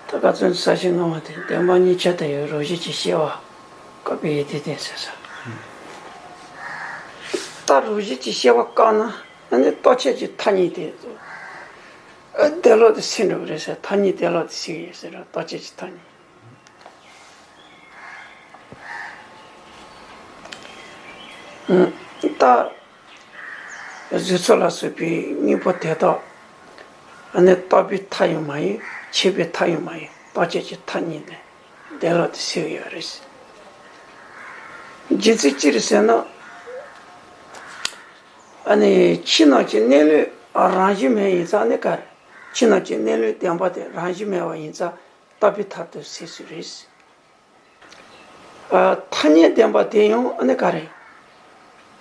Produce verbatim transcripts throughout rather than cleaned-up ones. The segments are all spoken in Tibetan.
ད་ག་ཚོད་ས་ཞིང་ང་བ་དེ་བདེན་པ་གཉིས་ཆར་དུ་ཡོད་རང་བཞིན་གྱི་སྐྱེ་བ་བཀག་པའི་ཡེ་དེ་བསྟན་ཟེར་ས། ད་རང་བཞིན་གྱི་སྐྱེ་བ་བཀག་ན་ཨ་ནི་རྟོག་བཅས་ཀྱི་མཐའ་གཉིས་དེ་བདེ་ལོག་ཏུ་སེལ་འགྲོ་གི་རེད་ཟེར། མཐའ་གཉིས་བདེ་ལོག་ཏུ་སེལ་གི་ཡོད་ཟེར་རོ། རྟོག་བཅས་ཀྱི་མཐའ་གཉིས། ད་གཟུགས་ཚོགས་ལ་སོགས་པའི་དངོས་པོ་དེ་དག་ཨ་ནི་རྟོག་པའི་མཐའ་ཡང་མ་ཡིན། ཆད་པའི་མཐའ་ཡང་མ་ཡིན། རྟོག་བཅས་ཀྱི་མཐའ་གཉིས་ནི་བདེ་ལོག་ཏུ་སེལ་ཡོད་རེད། རྒྱུ་མཚན་ཅི་རེད་ཟེར་ན། ཨ་ནི་ཕྱི་ནང་གི་གནས་ལུགས་རང་བཞིན་མེད་ཡིན་ཙང་ནི་ག་རེ། ཕྱི་ནང་གི་གནས་ལུགས་བདེན་པ་དེ་རང་བཞིན་མེད་པ་ཡིན་ཙང་རྟོག་པའི་མཐར་ཐུག་སེལ་སྲིད་རེད། ཨ། ཐ་སྙད་བདེན་པ་དེ་ཡང་ཨ་ནི་ག་རེ།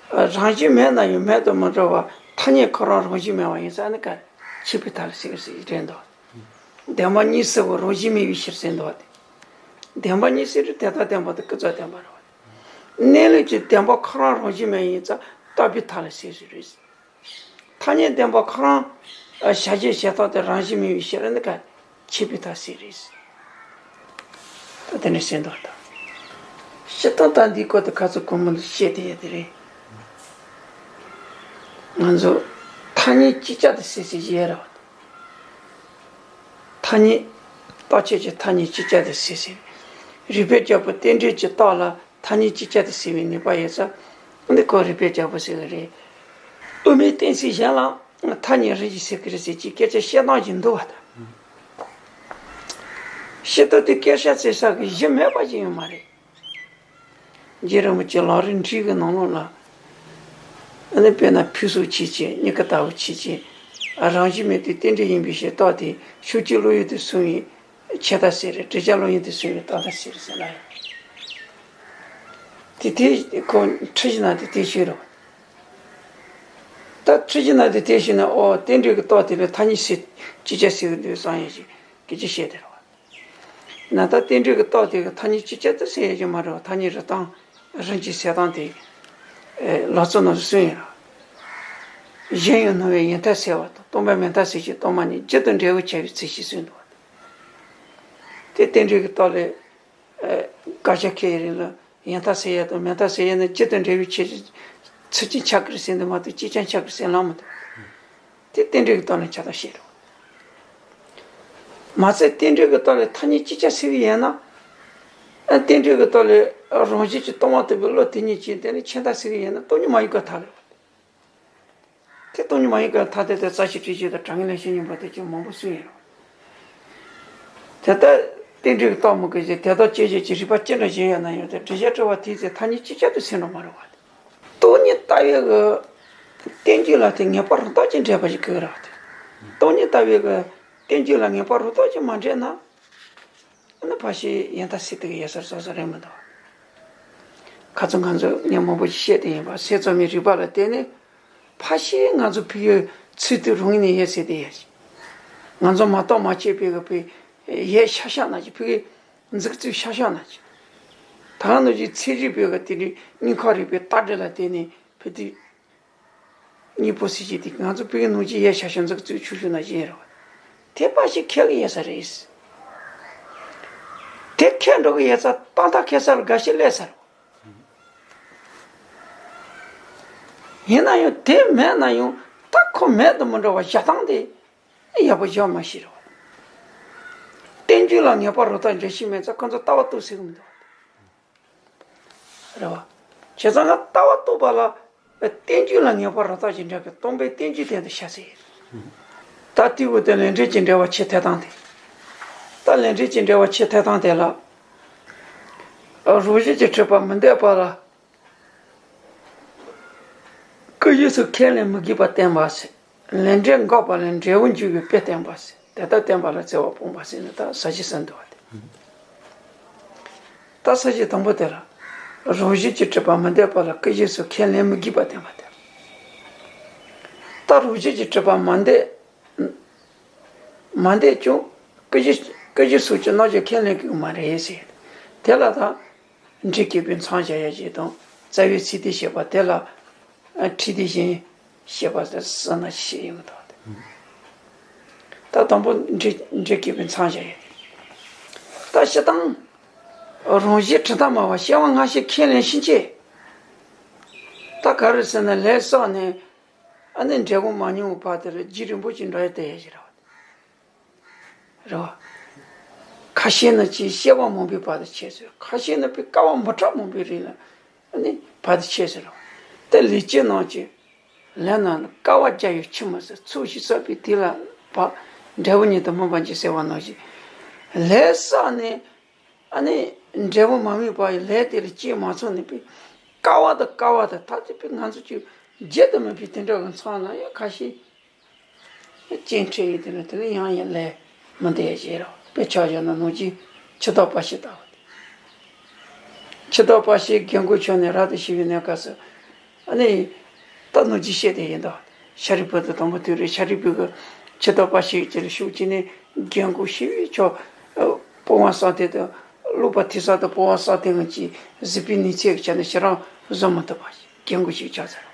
ཨ། རང་བཞིན་མེད་ན་ཡང་མེད་དུ་མི་འགྲོ་བ་ཐ་སྙད་ཁོ་རང་རང་བཞིན་མེད་པ་ཡིན་ཙང་ཨ་ནི་ག་རེ། ཆད་པའི་མཐའ་ལ་སེལ་ཟེར་རེད་འདུག་བདེན་པ་གཉིས་སུ་བོ་རང་བཞིན་མེད་པའི་ཕྱིར་ཟེར་འདུག་བ་དེ། བདེན་པ་གཉིས་སུ་རེད། དེ་ལྟར་བདེན་པ་དང་ཀུན་རྫོབ་བདེན་པ་རེད་བ། གནས་ལུགས་ཀྱི་བདེན་པ་ཁོ་རང་རང་བཞིན་མེད་ཡིན་ཙང་རྟོག་པའི་མཐའ་ལ་སེལ་ཟེར་རེད། ཐ་སྙད་བདེན་པ་ཁོ་རང་བྱ་བྱེད་བྱེད་སྟངས་དེ་རང་བཞིན་མེད་པའི་ཕྱིར་ནི་ག་ཆད་པའི་མཐའ་སེལ་རེད། ད་དེ་ནས་གསན་དོ་ད། སྤྱིར་བཏང་ད་འདིའི་སྐོར་དུ་ཁ་ཚུར་གོང་མ་ལ་བཤད་དེ་ཡོད་དེ་རེད། ང་ཚོ་ཐ་སྙད་ཅིག་ཅར་དུ་སེལ་ཟེར་ཡས་རེད་བ། ཐ་སྙད། རྟོག་བཅས་ཀྱི་ཐ་སྙད་ཅིག་ཅར་དུ་སེལ་ཟེར། རིགས་པས་ཁྱབ་པའི་རྟེན་འབྲེལ་གྱི་རྟགས་ལ་ཐ་སྙད་ཅིག་ཅར་དུ་སེལ་བའི་ནུས་པ་ཡོད་ཙང་། འདི་ཁོ་རིགས་པས་ཁྱབ་པ་ཟེར་གི་རེད། དབུ་མའི་གཏན་ཚིགས་གཞན་ལ་ཐ་སྙད་རིགས་ཀྱིས་སེལ་གི་རེད་ཟེར་གྱི་སྐད་ཆ་བཤད་སྟངས་ཀྱི་འདུག་བ་དང་། བཤད་སྟངས་དེ་སྐད་ཆ་བཤད་ས་གི་གཞི་མེད་པ་ཅིག་ཡོད་མ་རེད། རྗེ་རིན་པོ་ཆེ་ལམ་རིམ་ཁྲིད་ཀྱི་ནང་ལོགས་ལ། ཨ་ནི་དཔེར་ན་ཕུན་སུམ་ཆོས་ཅན། མྱུ་གུ་ལྟ་བུ་ཆོས་ཅན། རང་བཞིན་མེད་དེ་རྟེན་འབྲེལ་ཡིན་པའི་ཕྱིར་རྟགས་དེ་ཕྱོགས་གཅིག་བློ་ཡུལ་དུ་སོང་བའི་ཆད་མཐའ་སེལ་རེད། འགྲེལ་བྱ་བློ་ཡུལ་དུ་སོང་བའི་རྟགས་མཐའ་སེལ་རེད་ཟེར་ལ་ཡོད། དེ་དེ་ཁོ་ཁྲིད་ཀྱི་ནང་དེ་དེ་ཤོད་རོགས། ད་ཁྲིད་ཀྱི་ནང་དེ་དེ་ཤོད་ན། ཨོ། རྟེན་འབྲེལ་གྱི་རྟགས་དེ་ལ་ཐ་སྙད་སེལ་ཅིག་ཅར་སེལ་གི་འདུག་བསམ་ཡས་ཀྱི་སྐད་ཆ་བཤད་དེ་རོགས། ན་ད་རྟེན་འབྲེལ་གྱི་རྟགས་དེ་གི་ཐ་སྙད་ཅིག་ཅར་དུ་སེལ་ཡ་ཅིག་མ་རེད་བ། ཐ་སྙད་རིགས་དང་རིམ་གྱིས་སེལ་སྟངས་དེ། ཨེ། ལག་རྩལ་ནང་དུ་གསུངས་ཡོད་ར། གཞན་ཡང་སྣང་བའི་ཡུལ་མཐའ་སེལ་བ་དང་། སྟོང་པའི་མེད་མཐའ་སེལ་ཕྱིར་སྟོང་པ་ཉིད། རྒྱུ་དང་འབྲས་བུ་ཁྱད་པར་ཅན་ཞེས་གསུངས་འདུག་བ། དེ་རྟེན་འབྲེལ་གྱི་རྟགས་ལས། ཨེ། དགག་བྱ་ཁས་རིགས་ལ་ཡུལ་མཐའ་སེལ་ཡ་དང་མེད་མཐའ་སེལ་ཡ་ནི་རྒྱུ་དང་འབྲས་བུའི་ཁྱད་ཚུལ་གྱིས་ཁྱབ་ཀྱི་རེད་ཟེར་འདུག་མ་གཏོགས་གཅིག་ཀྱང་ཁྱབ་ཀྱི་རེད་ཟེར་ལབ་མི་འདུག་དེ་རྟེན་འབྲེལ་གྱི་རྟགས་ལ་ཁྱབ་སྟངས་བཤད་རོགས། མ་ཚད་རྟེན་འབྲེལ་གྱི་རྟགས་ལས་ཐ་སྙད་ཅིག་ཅར་སེལ་གྱི་ཡོད་ན། ཨ། རྟེན་འབྲེལ་གྱི་རྟགས་ལས་རང་བཞིན་གྱིས་སྟོང་པ་རྟོགས་པའི་བློ་དེ་ཉིད་ཀྱིས་དེ་ནི་ཆད་མཐའ་སེལ་གྱི་ཡོད་ན་སྟོང་ཉིད་མ་ཡིན་པར་ཐལ་རེད། དེ་སྟོང་ཉིད་མ་ཡིན་པར་ཐལ་ཏེ། དེ་རྩ་ཤེ་སྤྲོས་བཅས་དང་དྲང་ངེས་ལན་ཤེས་གཉིས་པོ་དེ་ཅུང་མང་པོ་གསུངས་ཡོད་རེད། དེ་ལྟར་རྟེན་འབྲེལ་གྱི་རྟགས་མི་དགོས་ཀྱི། དེ་དག་དཔྱད་བྱེད་ཀྱི་རིགས་པ་ཅི་འདྲ་ཞིག་ཡོད་ན་ཡང་། དེ་འགྲེལ་བྱ་འབྲེལ་བ་དེའི་ཚེ་ཐ་སྙད་ཅིག་ཅར་དུ་སེལ་འགྲོ་མ་རུང་བ། སྟོང་ཉིད་ལྟ་བའི་གི་བསྟན་བཅོས་ལ་དེ་ངེས་པ་རང་རྟགས་ཅིག་འདྲེས་པ་ཞིག་དགོས་རེད་བ། དེ་སྟོང་ཉིད་ལྟ་བའི་གི་བསྟན་བཅོས་ལ་ངེས་པ་རང་རྟགས་ཅིག་མ་འདྲེས་ན། ཨ་ནི་ཕར་ཕྱིའི་ཡུལ་མཐའ་སེལ་ཐུབ་ཀྱི་ཡོད་ས་རེད་སོ་སོ་རེད་མི་འདུག་ཁ་ཚོ་ང་ཚོ་ངས་མང་པོ་ཞིག་བཤད་དེ་ཡིན་པ། སེམས་ཙམ་པའི་རིགས་པ་ལ་བརྟེན་ནས་ཕར་ཕྱིའི་ང་ཚོ་ཕ་གིའི་ཚུལ་དུ་རང་ངོས་ནས་ཡོད་ཟེར་དེ་ཡོད་ཅིག་ང་ཚོ་མ་རྟོགས་མ་དཔྱད་པའི་གི་ཕའི་ཡོད་ཤག་ཤག་ན་ཅིག་ཕ་གིའི་འཛུགས་ཚུལ་ཤག་ཤག་ན་ཅིག་ད་ག་ནང་བཞིན་ཚན་རིག་པའི་གི་དེ་འདྲའི་དངོས་ཁམས་རིག་པའི་ལྟ་གྲུབ་ལ་བརྟེན་ནས་ཕ་དེ། གཉིས་པོ་སྲིད་ཀྱི་དེ་ང་ཚོ་བོད་ཀྱི་ནང་གི་ཡས་ཤ་ཤ་འཛུགས་རྩིས་ཆུ་ཤུ་ན་བཞིན་རེད་བ། དེ་པ་ཞིག་ཁེལ་གི་ཡོད་ས་རེད། དེ་ཁེལ་འགྲོ་གི་ཡོད་ས་ཏག་ཏག་ཁེལ་ས་ལ་དགའ་ཞིག་སླེབས་ས་རེད། ཡིན་ན་ཡང་དེ་མེད་ན་ཡང་ད་ཁོ་མེད་དུ་མི་འགྲོ་བ་བཞག་སྟངས་དེ་ཡག་པོ་བཞག་མ་ཤེས་རེད་བ། བསྟན་བཅོས་ལ་ངེས་པ་རང་རྟགས་འདྲེས་ཤིང་མེད་ཙང་ཁོ་ཚོ་ལྟ་བ་རྟོགས་སྲིད་གི་མི་འདུག་རེད་བ། བྱས་ཙང་ང་ལྟ་བ་རྟོགས་པ་ལ་བསྟན་བཅོས་ལ་ངེས་པ་རང་རྟགས་ཀྱིས་འདྲེན་གྱི་སྟོང་པའི་བསྟན་བཅོས་དོན་དུ་བྱ་ཟེར། ད་དེའི་འོག་ཏུ་ལས་འབྲས་ཀྱི་འབྲེལ་བ་ཕྱེ་ཐལ་སྟངས་དེ། ད་ལས་འབྲས་ཀྱི་འབྲེལ་བ་ཕྱེ་ཐལ་སྟངས་དེ་ལ། རང་བཞིན་གྱིས་གྲུབ་པ་མི་འདོད་པ་ལ། ཀུན་རྫོབ་སུ་ཁས་ལེན་མི་དགོས་པ་བསྟན་པ་ཟེར། ལས་འབྲས་འགོག་པ་ལས་འབྲས་བུ་འབྱུང་བའི་དཔེ་བསྟན་པ་ཟེར། དེ་ལྟར་བསྟན་པ་ལ་བརྩེ་བ་སྤོང་བ་ཟེར་ནས་ད་ས་བཅད་གསུམ་འདུག་བ་དེ། ད་ས་བཅད་དང་པོ་དེ་ལ། རང་བཞིན་གྱིས་གྲུབ་པ་མི་འདོད་པ་ལ་ཀུན་རྫོབ་སུ་ཁས་ལེན་མི་དགོས་པ་བསྟན་པ་དེ། ད་རང་བཞིན་གྱིས་གྲུབ་པ་མ་འདོད། མ་འདོད་ཀྱང་ཀུན་རྫོབ་ཀུན་རྫོབ་སོགས་ཀྱི་རྣམ་གཞག་ཁས་ལེན་དགོས་མ་རེད་ཟེར། དེ་ལ་ད། འབྲས་སྐྱེད་པའི་མཚམས་སྦྱར་ཡ་ཞིག་དང་རྩ་བའི་ཚིག་དེ་བཤད་པ་དེ་ལ། ཨ། འཁྲིད་དེ་བཞིན་བཤད་པ་ཟེར་ན་ཞིག་ཡོང་གི་འདུག་སྟེ། ད་དང་པོ་འབྲས་འབྲས་སྐྱེད་པའི་མཚམས་སྦྱར་ཡ་དེ། ད་སྤྱིར་བཏང་རང་བཞིན་དྲི་མཐའ་མ་བ་སྐྱེ་བ་སྔ་ཕྱི་ཁས་ལེན་ཕྱིན་ཆད། ད་ག་རེ་ཟེར་ན་ལས་བསགས་ནས་ཨ་ནི་འབྲས་བུ་མ་མྱོང་བར་དེར་རྒྱུན་རིང་པོ་ཅིག་འགྲོ་ཡ་དེ་ཡ་ཞིག་རེད་བ། རེད་བ། ཁ་ཤས་ནི་ཅིག་སྐྱེ་བ་མང་པོའི་བར་དུ་ཆད་ཟེར། ཁ་ཤས་ནི་དཔེ་དཀའ་བ་མི་འཕྲད་མང་པོའི་རིང་ལ་ཨ་ནི་བར་དུ་ཆད་ཟེར་རོ། དེ་ལས་ཀྱི་ནང་གི་ལས་རྣམས་ལ་དཀའ་བ་རྒྱ་ཡི་ཆུད་མི་ཟ། ཚོགས་ཤིག་བསགས་པའི་དུས་ལ་བབ། འབྲས་བུ་ཉིད་དུ་སྨིན་པར་འགྱུར་ཟེར་བ་ནང་བཞིན། ལས་བསགས་ནས་ཨ་ནི་འབྲས་བུ་མ་སྨིན་པ་ཡི་ལས་དེ་ལ་སྐྱེས་མ་ཚང་ནས་པའི་དཀའ་བ་དང་དཀའ་བ་དང་ད་ལྟ་པའི་ང་ཚོ་ཅིག་བརྗེད་དུ་མེད་པའི་དེ་འདྲ་གི་མཚང་ན་ཡང་ཁ་ཤས། སྐྱེ་འཕྲད་ཡིན་དེ་ལ་དེ་ལ་ཡང་ཡང་ལས་མི་འདས་ཞེས་རོ། དཔེ་ཆ་བཞག་ན་ནང་གི་འཆི་བདག་པ་ཞིག་ལྟ་བུ་སྟེ། འཆི་བདག་པ་ཞིག་རྒན་རྒོན་ཆགས་ནས་རབ་ཏུ་ཤི་བའི་གནས་སྐབས་སུ། ཨ་ནི། ད་ནང་གི་བཤད་དེ་ཡིན་ད། ཤཱ་རིའི་བུ་དང་དང་པོ་དུས་རེ་ཤཱ་རིའི་བུ་གི་འཆི་བདག་པ་ཞིག་ཅེས་ཤུགས་ཀྱིས་ནི་རྒན་རྒོན་ཤི་བའི་ཆོག་སྤོང་བ་བསགས་དེ་དང་། བསླབ་པ་ཐོས་བསགས་དང་སྤོང་བ་བསགས་དེ་ངང་གིས་གཟིགས་པའི་ནུས་ཚད་ཀྱི་ཆ་ནས་ཞེ་དྲག་བཟོད་མི་ཐུབ་པ་ཞིག་རྒན་རྒོན་ཞིག་ཆགས་ཚར།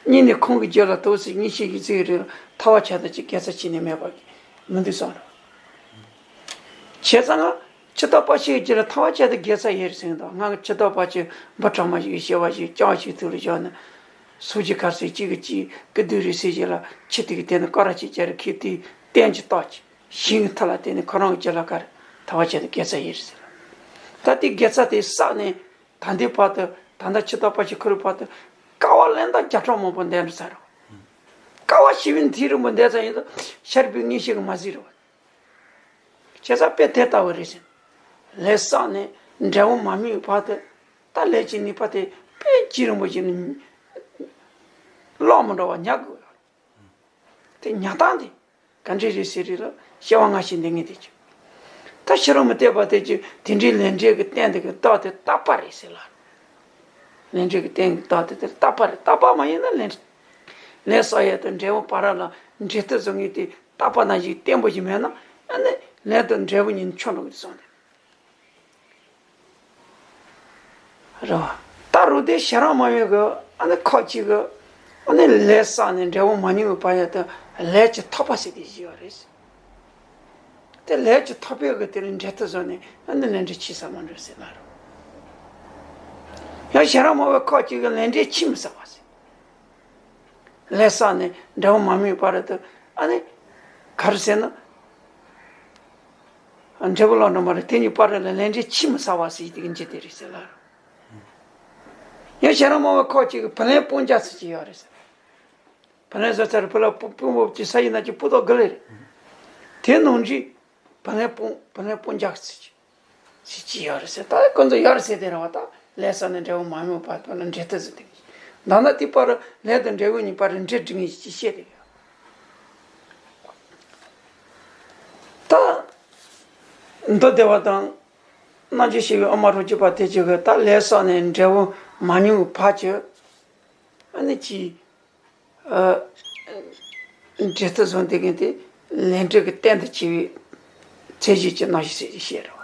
གཉིད་ནས་ཁོང་གི་རྒྱུད་ལ་ལྟོས་ཟེར་གཉིད་ཤིག་གི་ཚིག་རེ་ལ་ཐར་བ་ཆ་དང་གཅིག་དགེ་རྩ་ཅི་ནས་མེད་པ་གི་མི་འདུག་བསམ་རོ། བྱས་ཙང་ང་འཆི་བདག་པ་ཞིག་གི་རྒྱུད་ལ་ཐར་བ་ཆ་དང་དགེ་རྩ་ཡོད་རེད་ཟེར་གི་འདུག་ང་གི་འཆི་བདག་པ་ཅིག་འབུ་ཕྲ་མ་ཞིག་གི་སྐྱེ་བ་ཞིག་རྐྱང་ཞིག་ཐུག་ལ་བཞག་ན། སོ་གཅིག་གར་སོ་གཅིག་གི་གཅིག་སྐུ་དུས་རེ་ཟེར་གྱི་ལ་ཁྱི་དེ་གི་སྟེང་ནས་སྐ་ར་གཅིག་བཅར་ཁྱི་དེའི་སྟེང་གི་རྟགས་ཀྱི། ཞིང་གི་མཐའ་ལ་བརྟེན་ནས་ཁོ་རང་གི་རྒྱུད་ལ་ག་རེ་ཐར་བ་ཆ་དང་དགེ་རྩ་ཡོད་རེད་ཟེར། ད་དེ་དགེ་རྩ་དེ་བསགས་ནས་ད་ལྟའི་བར་དུ་ད་ལྟ་འཆི་བདག་པ་ཞིག་ཁུར་བར་དུ་དཀའ་བ་ལན་དང་བརྒྱ་ཕྲག་མང་པོ་འདས་འགྲོ་ཚར་རོ། དཀའ་བ་ཞི་བའི་མཐའི་རིང་པོ་འདས་ཚར་ཡིན་ད་ཤར་བའི་ངེས་ཤེས་ཀྱིས་མ་གཟིགས་རོ། བྱས་ཙང་དཔེ་དེ་ལྟ་བུ་རེད་ཟེར། ལས་བསགས་ནས་འབྲས་བུ་མ་སྨིན་བར་དུ་ད་ལས་ཀྱི་ནུས་པ་དེ་དཔེ་རྒྱུན་རིང་པོ་ཞིག་ནས་ལོག་མི་འགྲོ་བ་ཉར་དགོས་ཡོད་རེད། དེ་ཉར་སྟངས་དེ། ག་འདྲ་རེད་ཟེར་རེད་ལ་སྐྱེ་བ་སྔ་ཕྱི་འདི་ངེས་དེ་ཅི། ད་ཕྱི་རོལ་མུ་སྟེགས་པ་དེ་ཅི་དེ་འདྲའི་ལས་འབྲས་ཀྱི་རྟེན་དེ་གི་རྟགས་དེ་རྟག་པ་རེད་ཟེར་ལ། ལས་འབྲས་ཀྱི་རྟེན་གྱི་རྟགས་དེ་དེ་རྟག་པ་རེད། རྟག་པ་མ་ཡིན་ན་ལས་ལས་བསགས་ཡས་དང་འབྲས་བུ་བར་ལ་འབྲེལ་མཐུད་བཟོ་ངེས་དེ་རྟག་པ་ནང་བཞིན་བརྟན་པོ་ཞིག་མེད་ན་ཨ་ནི་ལས་དང་འབྲས་བུ་གཉིས་འཆོལ་འགྲོ་གི་སོང་དེ། རེད་བ། ད་རུང་དེ་ཞེ་དྲག་མ་ཡོང་གི་ཨ་ནི་ཁ་ཅིག་གི་ཨ་ནི་ལས་བསགས་ནས་འབྲས་བུ་མ་མྱོང་བའི་བར་ཡ་དེ་ལས་ཀྱི་ཐོབ་པ་ཟེར་དེ་ཞིག་ཡོད་རེད། དེ་ལས་ཀྱི་ཐོབ་པའི་གི་དེ་ལ་འབྲེལ་མཐུད་བཟོས་ནས་ཨ་ནི་ལས་འབྲས་ཕྱིས་བསགས་མ་འགྲོ་ཟེར་ལ་རུང་། ཡང་ཞེ་དྲག་མ་བའི་ཁ་ཅིག་གི་ལས་འབྲས་ཕྱིས་མི་བསགས་པ་ཟེར། ལས་བསགས་ནས་འབྲས་བུ་མ་མྱོང་བའི་བར་དུ་ཨ་ནི་ག་རེ་ཟེར་ན། འབྲས་བུ་ལ་འགྲོ་མ་རེད་དེ་གཉིས་བར་ལ་ལས་འབྲས་ཕྱིས་མི་བསགས་པ་ཟེར་དེ་གི་འཇིག་དེ་རེད་ཟེར་ལ། ཡང་ཞེ་དྲག་མ་བའི་ཁ་ཅིག་གི་བུ་ལོན་སྤུན་ཀྱག་ཟེར་གྱི་ཡོད་རེད་ཟེར། བུ་ལོན་བཟོ་ཚར་བུ་ལ་སྤུན་སྤུན་འབོབ་ཀྱི་ས་ཡིན་ན་ཅི་སྤུ་ཏོག་དགུ་ལས་རེད། དེ་ནང་བཞིན་བུ་ལོན་སྤུན་བུ་ལོན་སྤུན་ཀྱག་ཟེར་གྱི། ཟེར་གྱི་ཡོད་རེད་ཟེར། ད་ཁོ་ཚོ་ཡོད་རེད་ཟེར་དེ་རེད་བ། ད་ལས་བསགས་ནས་འབྲས་བུ་མ་མྱོང་བར་དུ་ལ་འབྲེལ་མཐུད་ཟེར་དེ། ད་ནི་དེ་བར་ལས་དང་འབྲས་བུ་གཉིས་བར་འབྲེལ་འགྲིག་ངེས་ཀྱི་བཤད་དེ་ཡོད། ད་མདོ་སྡེ་པ་དང་རྣམ་འབྱེད་ཤེས་པའི་དབུ་མ་རུ་སྐྱེས་པ་དེ་ཅིག་གིས་ད་ལས་བསགས་ནས་འབྲས་བུ་མ་མྱོང་བར་གྱི་ཨ་ནི་ཅི། ཨ། འབྲས་རྟགས་བཟུང་དེ་གིན་དེ་ལས་འབྲས་ཀྱི་རྟེན་དུ་བྱས་པའི་ཚད་གཞི་གྱི་རྣམ་ཤེས་ཟེར་གྱི་བཤད་རེད་བ།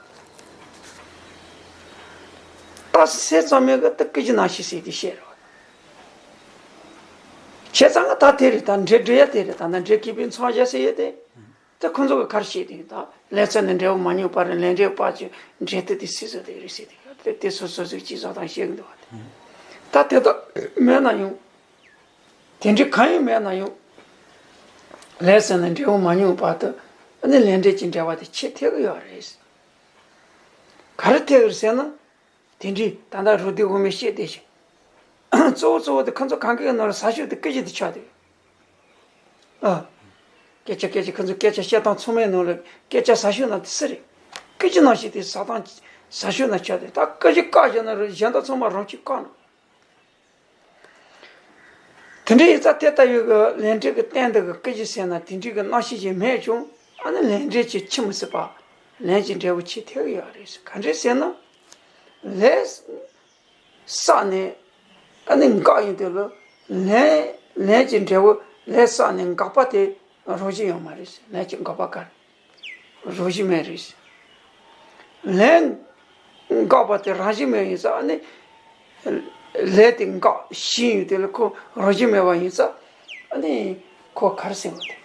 རྟགས་ཟེར་ཙམ་མེད་གི་དེ་སྐད་ཀྱི་རྣམ་ཤེས་ཟེར་དེ་བཤད་རེད་བ། བྱས་ཙང་གི་ད་དེ་རེད། ད་འབྲས་འབྲས་ཡ་དེ་རེད། ད་ནི་འབྲས་སྐྱེས་པའི་མཚམས་བཞག་ཟེར་ཡ་དེ། དེ་ཁོ་ཚོ་གི་ག་རེ་བཤད་དེ་ད་ལས་བསགས་ནས་འབྲས་བུ་མ་མྱོང་བར་ལས་འབྲས་བར་གྱི་འབྲས་རྟགས་དེ་སུས་བཟོས་དེ་རེད་ཟེར་དེ་དེ་དེ་སོ་སོ་སོས་ཅིག་བཟོ་སྟངས་བཤད་གི་འདུག་བ། དེ་ད་དེ་དག་མེད་ན་ཡང་། དེ་འདྲའི་གང་ཡང་མེད་ན་ཡང་། ལས་བསགས་ནས་འབྲས་བུ་མ་མྱོང་བར་དུ་ཨ་ནི་ལས་འབྲས་ཀྱི་འབྲེལ་བ་དེ་ཆད་ཐེབས་ཀྱི་ཡོད་རེད། ག་རེ་ཐེབས་ཀྱི་རེད་ཟེར་ན། དེ་འདྲའི་ད་ལྟ་རུ་སྡེ་དབུ་མའི་བཤད་དེ་བཞིན། གཙོ་བོ་གཙོ་བོ་དེ་ཁོ་ཚོ་གང་གའི་ནང་ལ་ཟ་ཞོག་དེ་སྐད་ཆ་དེ་ཆགས་དེ། ཨ། སྐད་ཆ་སྐད་ཆ་ཁོ་ཚོ་སྐད་ཆ་བཤད་སྟངས་ཚང་མའི་ནང་ལ་སྐད་ཆ་ཟ་ཞོག་ན་དེ་སུ་རེད། སྐད་ཆ་ནང་བཞིན་དེ་ཟ་སྟངས་ཟ་ཞོག་ན་ཆགས་དེ་ད་སྐད་ཆ་བཀག་བཞག་ན་རུ་གཞན་དག་ཚང་མ་རང་ཆས་བཀག་ན། དེ་འདྲའི་ཡིག་ཚགས་དེ་ལྟ་བུའི་གི་ལས་འབྲས་ཀྱི་སྟེང་དུ་གི་སྐད་ཅིག་ཟེར་ན་དེ་འདྲའི་གི་རྣམ་ཤེས་ཤིག་མེད་ཀྱང་ཨ་ནི་ལས་འབྲས་ཀྱི་ཆེད་མི་སྲིད་པ། ལན་གྱི་འབྲས་བུ་ཆེ་ཐལ་གི་ཡོད་རེད། ག་འདྲས་ཟེར་ན། ལས་བསགས་ནས་ཨ་ནི་འགག་ཡིན་དུས་ལ་ལན་ལན་གྱི་འབྲས་བུ་ལས་བསགས་ནས་འགག་པ་དེ་རང་བཞིན་ཡོད་མ་རེད། ལན་གྱི་འགག་པ་ག་རེ། རང་བཞིན་མེད་རེད། ལན་འགག་པ་དེ་རང་བཞིན་མེད་ཡིན་ཙང་ཨ་ནི། ལས་དེ་འགག་བཞིན་ཡོད་དེ་ལ་ཁོ་རང་བཞིན་མེད་པ་ཡིན་ཙང་ཨ་ནི་ཁོ་ག་རེ་ཟེར་བ་དེ།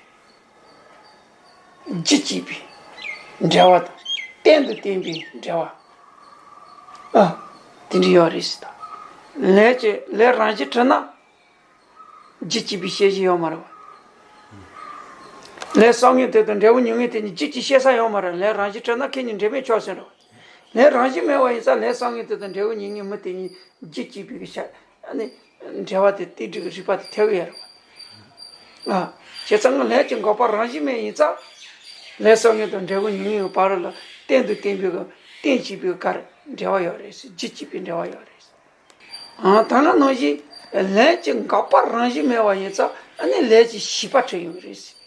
རྒྱུ་སྐྱེད་པའི་འབྲེལ་བ་དང་ གཏན་དུ་བརྟན་པའི་འབྲེལ་བ། ཨ། དེ་འདྲ་ཡོད་རེད་ཟེར་ད། ལས་ཀྱི་ལས་རང་བཞིན་གྲུབ་ན། རྒྱུད་གཅིག་པའི་ཤེས་བཞིན་ཡོད་མ་རེད་བ། ལས་བསམ་ངན་དེ་དང་འབྲས་བུ་མྱོང་མཁན་དེ་གཉིས་རྒྱུད་གཅིག་ཤེས་ས་ཡོད་མ་རེད། ལས་རང་བཞིན་གྲུབ་ན་ཁེ་གཉིས་འབྲེལ་མེད་ཆོག་ཟེར་རེད་བ། ལས་རང་བཞིན་མེད་པ་ཡིན་ཙང་ལས་བསམ་ངན་དེ་དང་འབྲས་བུ་མྱོང་མཁན་མི་དེ་གཉིས་རྒྱུད་གཅིག་པའི་གི་ཤ་ཨ་ནི་འབྲེལ་བ་དེ་རྟེན་འབྲེལ་གྱི་རིགས་པ་དེ་ཐེབས་ཀྱི་ཡོད་རེད་བ། ཨ། བྱས་ཙང་ལས་ཀྱི་འགོག་པ་རང་བཞིན་མེད་ཡིན་ཙང་། ལས་བསམ་ངན་དང་འབྲས་བུ་མྱོང་མཁན་གྱི་བར་ལ་གཏན་དུ་བརྟན་པའི་གི་རྟེན་གཅིག་པའི་གི་གར་འབྲེལ་བ་ཡོད་རེད་ཟེར། རྒྱུད་གཅིག་པའི་འབྲེལ་བ་ཡོད་རེད་ཟེར། ཨ། ད་ནང་བཞིན་ལས་ཀྱི་འགག་པ་རང་བཞིན་མེད་པ་ཡིན་ཙང་ཨ་ནི་ལས་ཀྱི་བྱིས་པ་གྲུབ་ཡོང་གི་རེད་ཟེར།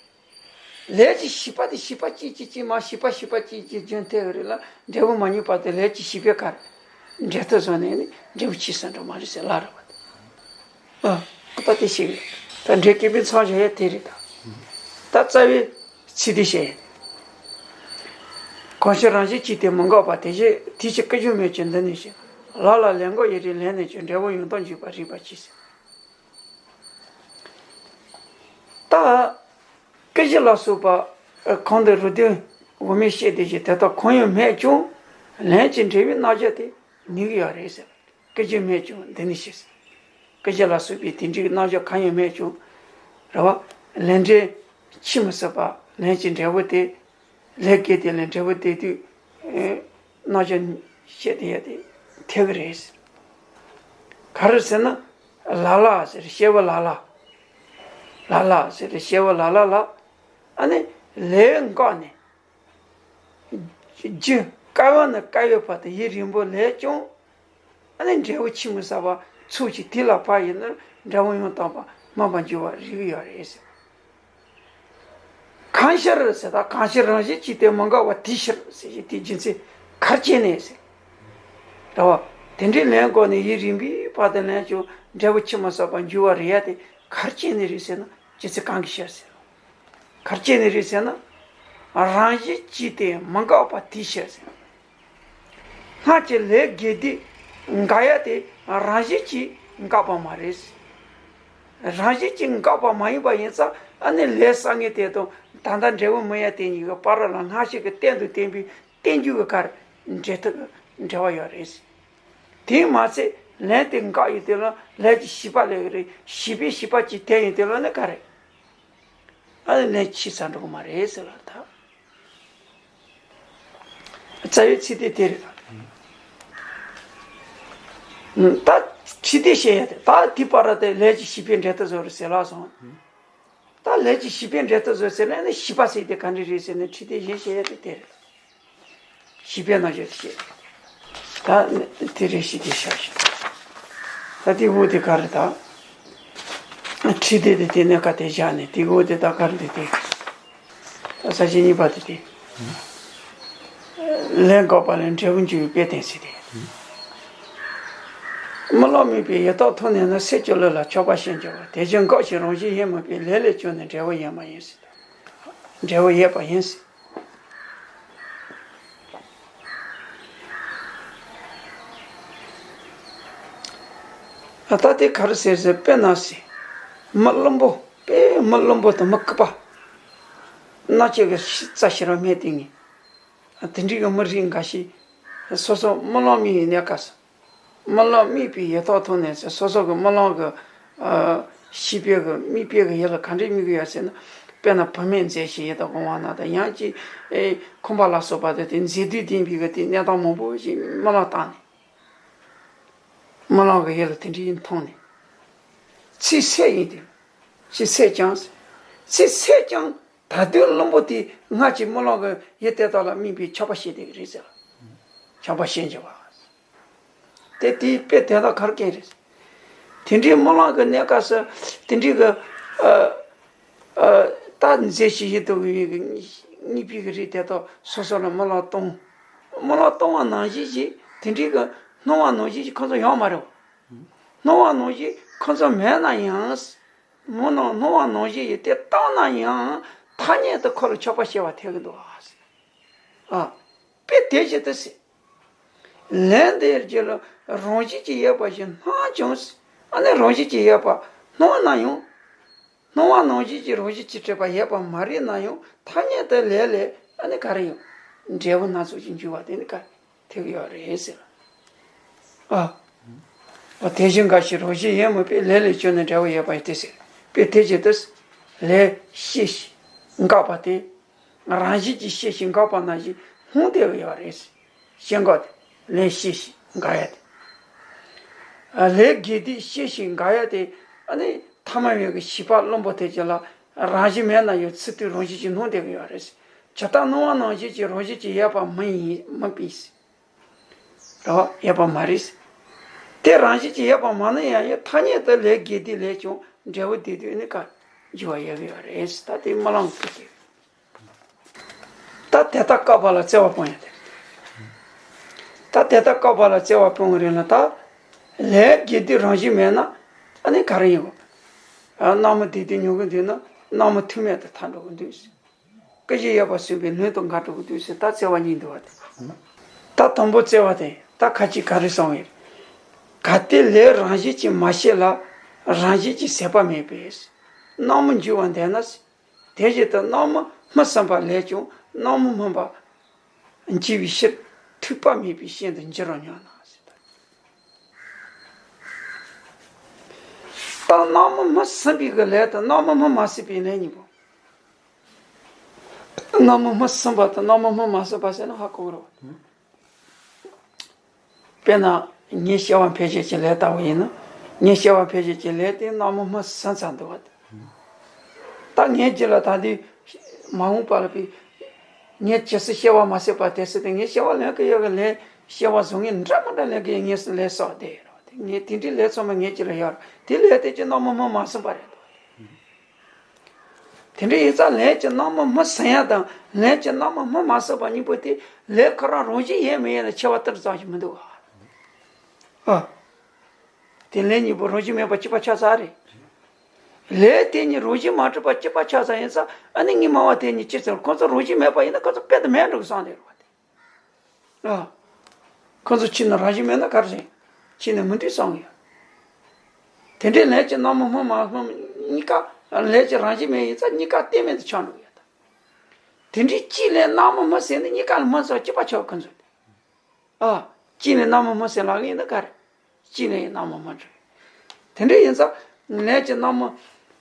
ལས་ཀྱི་བྱིས་པ་དེ་བྱིས་པ་གཅིག་གཅིག་གཅིག་མ་བྱིས་པ་བྱིས་པ་གཅིག་གཅིག་རྒྱུན་མཐུད་ཀྱི་རེད་ལ་འབྲས་བུ་མ་མྱོང་བར་དུ་ལས་ཀྱི་བྱིས་པའི་ཁར་འབྲས་རྟགས་བཟོས་ནས་ནི་འབྲས་བུ་ཆད་ས་འགྲོ་མ་རེད་ཟེར་ལབ་རེད་བ། ཨ། ད་དེ་ཞིག་རེད། ད་འབྲས་སྐྱེས་བུའི་མཚམས་བཞག་ཡ་དེ་རེད་ད། ད་རྩ་བའི་ཚིག་དེ་བཤད། གང་ཕྱིར་རང་བཞིན་གཅིག་སྟེ་མི་འགག་པ། དེ་ཕྱིར་དེ་ཕྱིར་ཀུན་འབྱུང་མེད་ཅིང་འདི་ནི་ཞེས། ལ་ལ་ལས་འགགས་ཡུན་རིང་ལས་ནི་ཆོད། འབྲས་བུ་ཡང་དག་འཇུག་པར་རིགས་པ་གཅིག་ཟེར། ད་ཀུན་གཞི་ལ་སོགས་པ་གང་དུ་རུ་དོན་དབུ་མའི་བཤད་དེ་བཞིན་དེ་དག་གང་ཡང་མེད་ཀྱང་ལན་གྱི་འབྲས་བུའི་རྣམ་གཞག་དེ་ནུས་ཀྱི་ཡོད་རེད་ཟེར། ཀུན་གཞི་མེད་ཀྱང་འདི་ནི་ཞེས། ཀུན་གཞི་ལ་སོགས་པའི་དེ་འདྲའི་རྣམ་གཞག་གང་ཡང་མེད་ཀྱང་། རེད་བ། ལན་འབྲས་འཆི་མི་སྲིད་པ་ལན་གྱི་འབྲས་བུ་དེ། ལས་དགེ་དེ་ལས་འབྲས་བུ་དེ་དུས། རྣམ་གཞག་བཤད་དེ་ཡོད་དེ་ཐེག་གི་རེད། ག་རེ་ཟེར་ན། ལ་ལ་ཟེར་སྐྱེས་བུ་ལ་ལ། ལ་ལ་ཟེར་སྐྱེས་བུ་ལ་ལ་ལ། ཨ་ནི་ལས་འགགས་ནས། རྒྱུ་སྐལ་བ་ནས་སྐལ་བའི་བར་དུ་ཡུན་རིང་པོ་ལས་ཀྱང་། ཨ་ནི་འབྲས་བུ་ཆི་མོ་ཟ་བ་ཚུགས་ཀྱི་དུས་ལ་བབ་ཡིན་ན་འབྲས་བུ་ཡང་དག་པ་སྨིན་པར་འགྱུར་བར་རིགས་ཡོད་རེད་ཟེར། གང་ཕྱིར་ཟེར་ད་གང་ཕྱིར་རང་བཞིན་གཅིག་སྟེ་མི་འགག་པ་དེའི་ཕྱིར་ཟེར་ཞིག་དེའི་རྒྱུ་མཚན་ག་རེ་བྱས་ནས་ཟེར། རེད་བ། དེ་འདྲའི་ལན་འགོག་ནས་ཡུན་རིང་པོའི་བར་དུ་ལན་ཀྱང་འབྲས་བུ་ཆི་མོ་ཟ་བར་འགྱུར་བ་རེད་ཡ་དེ་ག་རེ་བྱས་ནས་རེད་ཟེར་ན་རྒྱུ་མཚན་གང་གི་ཕྱིར་ཟེར། ག་རེ་བྱས་ནས་རེད་ཟེར་ན། རང་བཞིན་གཅིག་སྟེ་མི་འགག་པ་དེའི་ཕྱིར་ཟེར། སྔར་གྱི་ལས་དགེ་སྡིག་འགག་ཡ་དེ་རང་བཞིན་གྱིས་འགག་པ་མ་རེད། རང་བཞིན་གྱིས་འགག་པ་མ་ཡིན་པ་ཡིན་ཙང་ཨ་ནི་ལས་བསགས་མཁན་དེ་དང་ད་ལྟ་འབྲས་བུ་སྨིན་ཡ་དེ་གཉིས་ཀྱི་བར་ལ་སྔར་བྱས་ཀྱི་གཏན་དུ་བརྟན་པའི་རྟེན་འབྱུང་གི་ཁར་འབྲེལ་ཐག་གི་འབྲེལ་བ་ཡོད་རེད། དེས་མ་ཚད་ལན་དེ་འགག་ཡོང་དུས་ལ་ལས་ཀྱི་བྱིས་པ་ལས་ཀྱི་རེད། བྱིས་པའི་བྱིས་པ་གཅིག་ཐེབས་ཡོང་དུས་ལ་ནི་ག་རེ། ཨ་ནི་ལན་ཆད་ས་འགྲོ་གི་མ་རེད་ཟེར་ལ་ད། རྩ་བའི་ཚིག་དེ་དེ་རེད་ད། ད་ཁྲིད་དེ་བཤད་ཡ་དེ་ད་དེ་བར་དེ་ལས་ཀྱི་བྱིས་པའི་འབྲས་རྟགས་བཟོ་རེད་ཟེར་ལ་སོང་། ད་ལས་ཀྱི་བྱིས་པའི་འབྲས་རྟགས་བཟོ་ཟེར་ན་ནི་བྱིས་པ་ཟེར་དེ་ག་འདྲ་རེད་ཟེར་ན་ཁྲིད་དེ་གཞན་བཤད་ཡ་དེ་དེ་རེད། བྱིས་པའི་རྣམ་གཞག་དེ་བཤད། ད་དེ་རེད་ཞིག་དེ་བཤད་ཞིག་ད་དེ་འོ་དེ་ག་རེད་ད། ཁྲིད་དེ་དེ་དེ་གནད་ཀ་དེ་བཞག་ནས་དེ་འོ་དེ་ད་ག་རེད་དེ་དེ། ས་བཅད་གཉིས་པ་དེ་སྟེ། ལས་འགགས་པ་ལས་འབྲས་བུ་འབྱུང་བའི་དཔེ་བསྟན་ཚུལ་ཏེ། རྨི་ལམ་རྨིས་པའི་ཡུལ་དག་མཐོང་ནས་ན། སྲིད་ཀྱི་ལུགས་ལ་ཆགས་པ་ཤེས་འགྱུར་བ། དེ་བཞིན་འགགས་ཤིང་རང་བཞིན་ཡོད་མིན་པའི། ལས་ལས་བྱུང་ནས་འབྲས་བུ་ཡོད་མ་ཡིན་ཟེར། འབྲས་བུ་ཡོད་པ་ཡིན་ཟེར། ད་ལྟ་དེ་ག་རེ་ཟེར་ཟེར་དཔེར་ན་ཟེར། མི་བླུན་པོ་དཔེ་མི་བླུན་པོ་དང་མི་ལྐུགས་པ། མནའ་སྐྱེལ་གི་རྩ་ཤེས་རབ་མེད་དེ་ངས། དེ་འདྲའི་གི་མི་རིགས་འགའ་ཞིག་སོ་སོ་རྨི་ལམ་རྨིས་ཡི་གནས་སྐབས་སུ། རྨི་ལམ་རྨིས་པའི་ཡུལ་དག་མཐོང་ནས་ཟེར་སོ་སོ་གི་རྨི་ལམ་གི་ཨ་ཤེས་པའི་གི་རྨིས་པའི་གི་ཡུལ་ལ་ག་འདྲའི་རྨིས་གི་ཡོད་ཟེར་ན། དཔེར་ན་བུད་མེད་མཛེས་ཤིང་ཡིད་དུ་འོང་བ་ན་དང་ཡང་ཅིག་ཨེ་ཁང་པ་ལ་སོགས་པ་དེ་དེ་མཛེས་སྡུག་ལྡན་པའི་གི་དེ་གནས་སྟངས་མང་པོ་ཞིག་རྨི་ལམ་བཏང་ནས། རྨི་ལམ་གི་ཡུལ་ལ་དེ་འདྲའི་མཐོང་ནས། ཚེ་ཟད་ཡིན་དུས། ཚེ་ཟད་ཀྱང་། ཚེ་ཟད་ཀྱང་ད་དུང་བླུན་པོ་དེ་སྔར་གྱི་རྨི་ལམ་གྱི་ཡུལ་དེ་དག་ལ་རྨིས་པའི་ཆགས་པ་སྐྱེས་བསྡད་ཀྱི་རེད་ཟེར། ཆགས་པ་སྐྱེས་འགྱུར་བ། དེ་དེའི་དཔེ་དེ་དག་ག་རེ་སྐྱེས་རེད། དེ་འདྲའི་རྨི་ལམ་གྱི་གནས་སྐབས་སུ་དེ་འདྲའི་གི་ཨ་ཨ་རྟག་མཛེས་ཤིང་ཡིད་དུ་འོང་བའི་གི་རྨིས་པའི་གི་རིགས་དེ་དག་སོ་སོ་ལ་རྨི་ལམ་སྟོང་། རྨི་ལམ་སྟོང་བ་ནང་བཞིན་ཞིག་དེ་འདྲའི་གི་སྣང་བ་ནང་བཞིན་ཞིག་ཁོ་ཚོ་ཡོད་མ་རེད། སྣང་བ་ནང་བཞིན་ཁོ་ཚོ་མེད་ན་ཡང་། སྣང་སྣང་བ་ནང་བཞིན་ཡིན་དེ་བཏང་ན་ཡང་ཐ་སྙད་དུ་ཁོ་ལ་ཆགས་པ་སྐྱེ་བ་ཐེབས་ཀྱི་འདུག་ཨ། དཔེ་དེ་བཞིན་དུ་ཟེར། ལན་དེའི་རྗེས་ལ་རང་བཞིན་གྱིས་ཡོད་པ་ཞིག་སྣང་ཀྱང་ཟེར། ཨ་ནི་རང་བཞིན་གྱིས་ཡོད་པ་སྣང་ན་ཡང་། སྣང་བ་ནང་བཞིན་གྱི་རང་བཞིན་གྱིས་གྲུབ་པ་ཡོད་པ་མ་རེད་ན་ཡང་ཐ་སྙད་དུ་ལས་ལས་ཨ་ནི་ག་རེ་ཡང་། འབྲས་བུ་སྣ་ཚོགས་ཀྱི་འབྱུང་བ་དེ་ནི་ག་ཐེག་ཡོད་རེད་ཟེར། ཨ། དེ་བཞིན་འགའ་ཞིག་རང་བཞིན་ཡོད་མིན་པའི་ལས་ལས་བྱུང་ནས་འབྲས་བུ་ཡོད་པ་ཡིན་ཏེ་ཟེར། དཔེ་དེ་བཞིན་དུ་ལས་སྐྱེས་ཤིང་འགགས་པ་དེ། རང་བཞིན་གྱིས་སྐྱེས་ཤིང་འགགས་པ་ནང་བཞིན་སྣང་བསྡད་ཡོད་རེད། སྐྱེ་འགག་དེ་ལས་སྐྱེས་ཤིང་འགག་ཡ་དེ། ལས་དགེ་སྡིག་སྐྱེས་ཤིང་འགག་ཡ་དེ། ཨ་ནི་ཐ་མལ་པའི་གི་བྱིས་པ་རློན་པོ་དེ་ཅིག་ལ་རང་བཞིན་མེད་ན་ཡང་ཚུར་དུ་རང་བཞིན་གྱིས་སྣང་བསྡད་ཀྱི་ཡོད་རེད། ཇི་ལྟར་སྣང་བ་ནང་བཞིན་གྱི་རང་བཞིན་གྱིས་ཡོད་པ་མིན་ཡིན་མིན་པས། རེད་བ། ཡོད་པ་མ་རེད། དེ་རང་བཞིན་གྱིས་ཡོད་པ་མ་ཡིན་ན་ཡང་ཐ་སྙད་དུ་ལས་དགེ་སྡིག་ལས་ཀྱང་འབྲས་བུ་དེ་དུས་ནི་ག་འགྱུར་བ་ཡོད་ཡོད་རེད། ད་དེ་རྨི་ལམ་དུ་སྐྱེ། ད་དེ་ལྟར་བཀག་པ་ལ་བརྩེ་བ་སྤོང་ཡ་དེ། ད་དེ་ལྟར་བཀག་པ་ལ་བརྩེ་བ་སྤོང་གི་རེད་ན་ད། ལས་དགེ་སྡིག་རང་བཞིན་མེད་ན་ཨ་ནི་ག་རེ་ཡིན་གོ། སྣང་མུན་དེ་དུས་མྱོང་གི་འདུག་ན་སྣང་མུན་ཐུག་མེད་དུ་ཐལ་འགྲོ་གི་འདུག་ཟེར། སྐུ་བཞི་ཡོད་པ་སྲིད་པའི་ལུང་དུ་འགག་འགྲོ་གི་འདུག་ཟེར། ད་བརྩེ་བ་གཉིས་འདུག་བ་དེ། ད་དང་པོ་བརྩེ་བ་དེ་ད་ཁ་ཅིག་ག་རེ་གསུངས་ཡོད། གལ་ཏེ་ལས་རང་བཞིན་གྱིས་མ་སྐྱེས་ལ། རང་བཞིན་གྱིས་ཟད་པ་མེད་པས། སྣང་མུན་འགྱུ་བ་འདས་ན། དེ་བཞིན་དུ་སྣང་མུན་སྨིན་ཟིན་པ་ལས་ཀྱང་སྣང་མུན་སྨིན་པ་འགྱུ་བའི་ཕྱིར་ཐོས་པ་མེད་པའི་ཞིང་དུ་འགྱུར་རོ་སྙམ་ན་ཟེར། ད་སྣང་མུན་སྨིན་ཟིན་པའི་གི་ལས་དང་སྣང་མུན་སྨིན་མ་ཟིན་པའི་ལས་གཉིས་པོ། སྣང་མུན་སྨིན་ཟིན་པ་དང་སྣང་མུན་སྨིན་མ་ཟིན་པ་ཟེར་ན་ཧ་གོ་གི་རེད་བ། དཔེར་ན་ངའི་སྐྱེ་བ་འཕེལ་བྱེད་ཀྱི་ལས་ལྟ་བུ་ཡིན་ན། ངའི་སྐྱེ་བ་འཕེལ་བྱེད་ཀྱི་ལས་དེ་སྣང་མུན་སྨིན་ཟིན་ཚར་འདུག་བ་དེ། ད་ངའི་རྒྱུད་ལ་ད་དུང་མ་འོངས་པ་ལ་བའི་ངས་ཇི་སྲིད་སྐྱེ་བ་མ་ཟད་པ་དེ་སྲིད་དུ་ངའི་སྐྱེ་བ་ལེན་གི་ཡོད་གི་ལས་སྐྱེ་བ་བཟང་ངན་འདྲ་མི་འདྲ་ལེན་གི་ཡོད། ངས་སུ་ལས་བསགས་བསྡད་ཡོད་རེད་བ་དེ། ངས་དེ་འདྲའི་ལས་ཚང་མ་ངའི་རྒྱུད་ལ་ཡོད་རེད། དེ་ལས་དེ་ཀྱི་སྣང་མུན་སྨིན་མ་ཟིན་པ་རེད་འདུག་དེ་འདྲ་ཡིན་ཙང་ལས་ཀྱི་སྣང་མུན་སྨིན་ཟིན་ཡ་དང་ལས་ཀྱི་སྣང་མུན་སྨིན་མ་ཟིན་པ་གཉིས་པོ་དེ་ལས་ཁོ་རང་རང་བཞིན་ཡོད་མེད་ཡིན་ན་ཁྱད་པར་ཏིལ་ཙམ་ཞིག་མི་འདུག་ག་ཨ། དེ་ལས་གཉིས་པོ་རང་བཞིན་མེད་པ་གཅིག་པ་ཆགས་ཚར་རེད། ལས་དེ་གཉིས་རང་བཞིན་མ་གྲུབ་པ་གཅིག་པ་ཆགས་ཚར་ཡིན་ཙང་ཨ་ནི་གཉིས་སྨྲ་བ་དེ་གཉིས་ཅི་ཙམ་ཁོ་ཚོ་རང་བཞིན་མེད་པ་ཡིན་ན་ཁོ་ཚོ་དཔེ་དེ་མེད་འགྲོ་གི་བསམ་བསྡད་རེད་བ་དེ། ཨ། ཁོ་ཚོ་གཅིག་ནི་རང་བཞིན་མེད་ན་ག་རེ་རེད། གཅིག་ནི་མི་འདུག་བསམ་གི་ཡོད། དེ་འདྲའི་ལས་ཀྱི་སྣང་མུན་སྨིན་མ་སྨིན་གཉིས་ཀ་ལས་ཀྱི་རང་བཞིན་མེད་ཡིན་ཙང་གཉིས་ཀ་གཏན་མེད་དུ་ཆགས་འགྲོ་གི་ཡོད་ད། དེ་འདྲའི་གཅིག་ལས་སྣང་མུན་སྨིན་ཟིན་ནས་གཉིས་ཀ་ལ་སྨིན་ཟེར་གཅིག་པ་ཆགས་ཁོ་ཚོ་དེ། ཨ། གཅིག་ནས་སྣང་མུན་སྨིན་ཟེར་ལབ་གི་ཡིན་ན་ག་རེ། གཅིག་ནས་སྣང་མུན་སྨིན་འགྲོ། དེ་འདྲ་ཡིན་ཙང་ལས་ཀྱི་སྣང་མུན་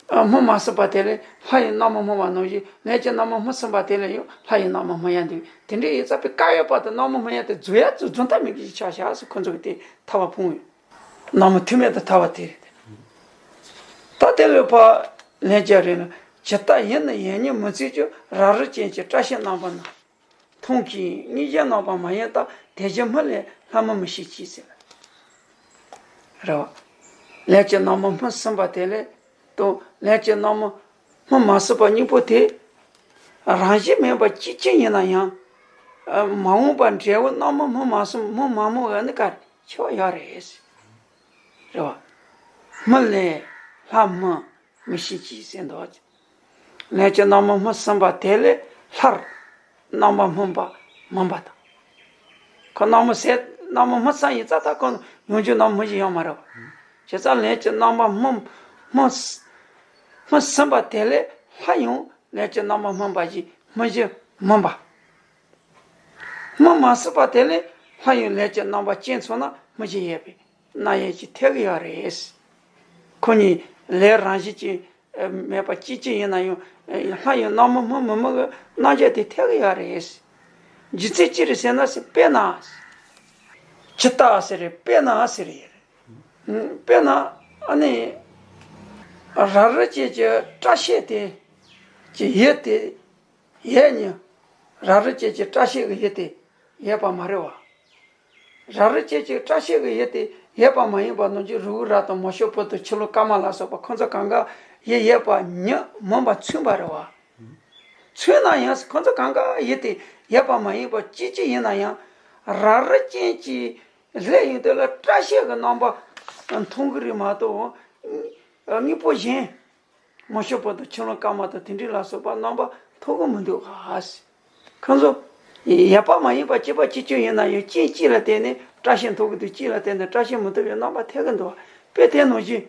སྨིན་མ་ཟིན་པ་དེ་ལས་ལྷ་ཡི་སྣང་མུན་སྨིན་པ་ནང་བཞིན་ལས་ཀྱི་སྣང་མུན་སྨིན་ཟིན་པ་དེ་ལས་ཡང་ལྷ་ཡི་སྣང་མུན་སྨིན་ཡ་འདུག་དེ་འདྲ་ཡིན་ཙང་དཔེ་བཀག་ཡོད་པ་དང་སྣང་མུན་སྨིན་ཡ་དེ་རྫོགས་ཡ་རྫོགས་རྫོགས་མཐའ་མེད་ཀྱི་ཆ་བཞག་ཟེར་ཁོ་ཚོ་གི་དེ་ཐར་པ་ཕུང་ཡོད། སྣང་མུན་ཐུག་མེད་དུ་ཐར་པ་དེ་རེད། ད་དེ་ལས་ཕར་ལན་བརྒྱབ་རེད་ན། ཇི་ལྟར་ཡིད་ནི་ཡིད་གཉིས་མི་འཚོལ་ཀྱང་། རབ་རིབ་ཅན་གྱི་སྐྲ་ཤད་རྣམ་པ་རྣམས། མཐོང་གི་སྙིང་རྗེ་རྣམ་པ་མ་ཡིན་ལྟར། དེ་བཞིན་སྨིན་ལས་ལྷ་མིན་མི་ཤེས་ཅི་ཟེར། རེད་བ། ལས་ཀྱི་སྣང་མུན་སྨིན་ཟིན་པ་དེ་ལས་དང་ལས་ཀྱི་སྣང་མུན་སྨིན་མ་ཟིན་པ་གཉིས་པོ་དེ་རང་བཞིན་མིན་པ་གཅིག་ཅིག་ཡིན་ན་ཡང་། མ་འོངས་པ་འབྲས་བུ་སྣང་མུན་སྨིན་མ་སོང་སྨིན་མ་སྨིན་ཡོད་ནི་ག་རེ་ཁྱད་པར་ཡོད་རེད། རེད་བ། སྨིན་ལས་ལྷ་མིན་མི་ཤེས་ཅི་ཟེར་འདུག་ལས་ཀྱི་སྣང་མུན་སྨིན་ཟིན་པ་དེ་ལས་ལྷར་རྣམ་པར་སྨིན་པ་མིན་པ་དང་། ཁོ་སྣང་མུན་ཟད་སྣང་མུན་སྨིན་ཟིན་ཡིན་ཙང་ད་ཁོ་ཡོང་རྒྱུ་སྣང་མུན་ཞིག་ཡོད་མ་རེད་བ། བྱས་ཙང་ལས་ཀྱི་སྣང་མུན་སྨིན་སྨིན་སྨིན་ཟིན་པ་དེ་ལས་ལྷ་ཡང་ལས་ཀྱི་སྣང་མུན་སྨིན་པ་ཞིག་སྨིན་རྒྱུ་མིན་པ། སྨིན་མ་ཟིན་པ་དེ་ལས་ལྷ་ཡང་ལས་ཀྱི་རྣམ་པ་ཅན་ཚོགས་ན་སྨིན་རྒྱུ་ཡོད་པས། རྣམ་དབྱེ་གཅིག་ཐེག་གི་ཡོད་རེད། ཁོ་གཉིས་ལས་རང་བཞིན་གྱིས་མེད་པ་གཅིག་གཅིག་ཡིན་ན་ཡང་ལྷ་ཡི་རྣམ་སྨིན་སྨིན་མི་སྨིན་གྱི་རྣམ་དབྱེ་དེ་ཐེག་གི་ཡོད་རེད། རྒྱུ་མཚན་ཅི་རེད་ཟེར་ན་ཟེར་དཔེར་ན། ཇི་ལྟར་ཟེར་རེད་དཔེར་ན་ཟེར་རེད། དཔེར་ན་ཨ་ནི། རབ་རིབ་ཅན་གྱི་སྐྲ་ཤད་དེ་གི་ཡུལ་དེ་ཡོད་ཉིད། རབ་རིབ་ཅན་གྱི་སྐྲ་ཤད་ཀྱི་ཡུལ་དེ་ཡོད་པ་མ་རེད་བ། རབ་རིབ་ཅན་གྱི་སྐྲ་ཤད་ཀྱི་ཡུལ་དེ་ཡོད་པ་མ་ཡིན་པ་ནང་བཞིན་རི་བོ་རབ་དང་མ་ཤོར་བུ་དང་ཆུ་ཀླུང་སྐར་མ་ལ་སོགས་པ་ཁོ་ཚོ་གང་ག་ཡུལ་ཡོད་པ་ཉིད་མིན་པ་མཚོན་པ་རེད་བ། མཚོན་ན་ཡང་ཁོ་ཚོ་གང་ག་ཡུལ་དེ་ཡོད་པ་མ་ཡིན་པ་གཅིག་གཅིག་ཡིན་ན་ཡང་། རབ་རིབ་ཅན་གྱི་ལྷའི་ཡུལ་དེ་ལ་སྐྲ་ཤད་ཀྱི་རྣམ་པ་མཐོང་གི་རེད་མ་གཏོགས། དངོས་པོ་གཞན། མ་ཤོར་བུ་དང་ཆུ་ཀླུང་སྐར་མ་དང་དེ་འདྲ་ལ་སོགས་པ་རྣམ་པ་མཐོང་གི་མི་འདུག་ག་ཁོ་ཚོ། ཡོད་པ་མ་ཡིན་པ་གཅིག་པ་གཅིག་རྐྱང་ཡིན་ན་ཡང་རྐྱེན་གཅིག་ལ་བརྟེན་ནས་སྐྲ་ཤད་མཐོང་གི་འདུག་གཅིག་ལ་བརྟེན་ནས་སྐྲ་ཤད་མི་མཐོང་བའི་རྣམ་པ་ཐེག་གི་འདུག་དཔེ་དེ་ནང་བཞིན།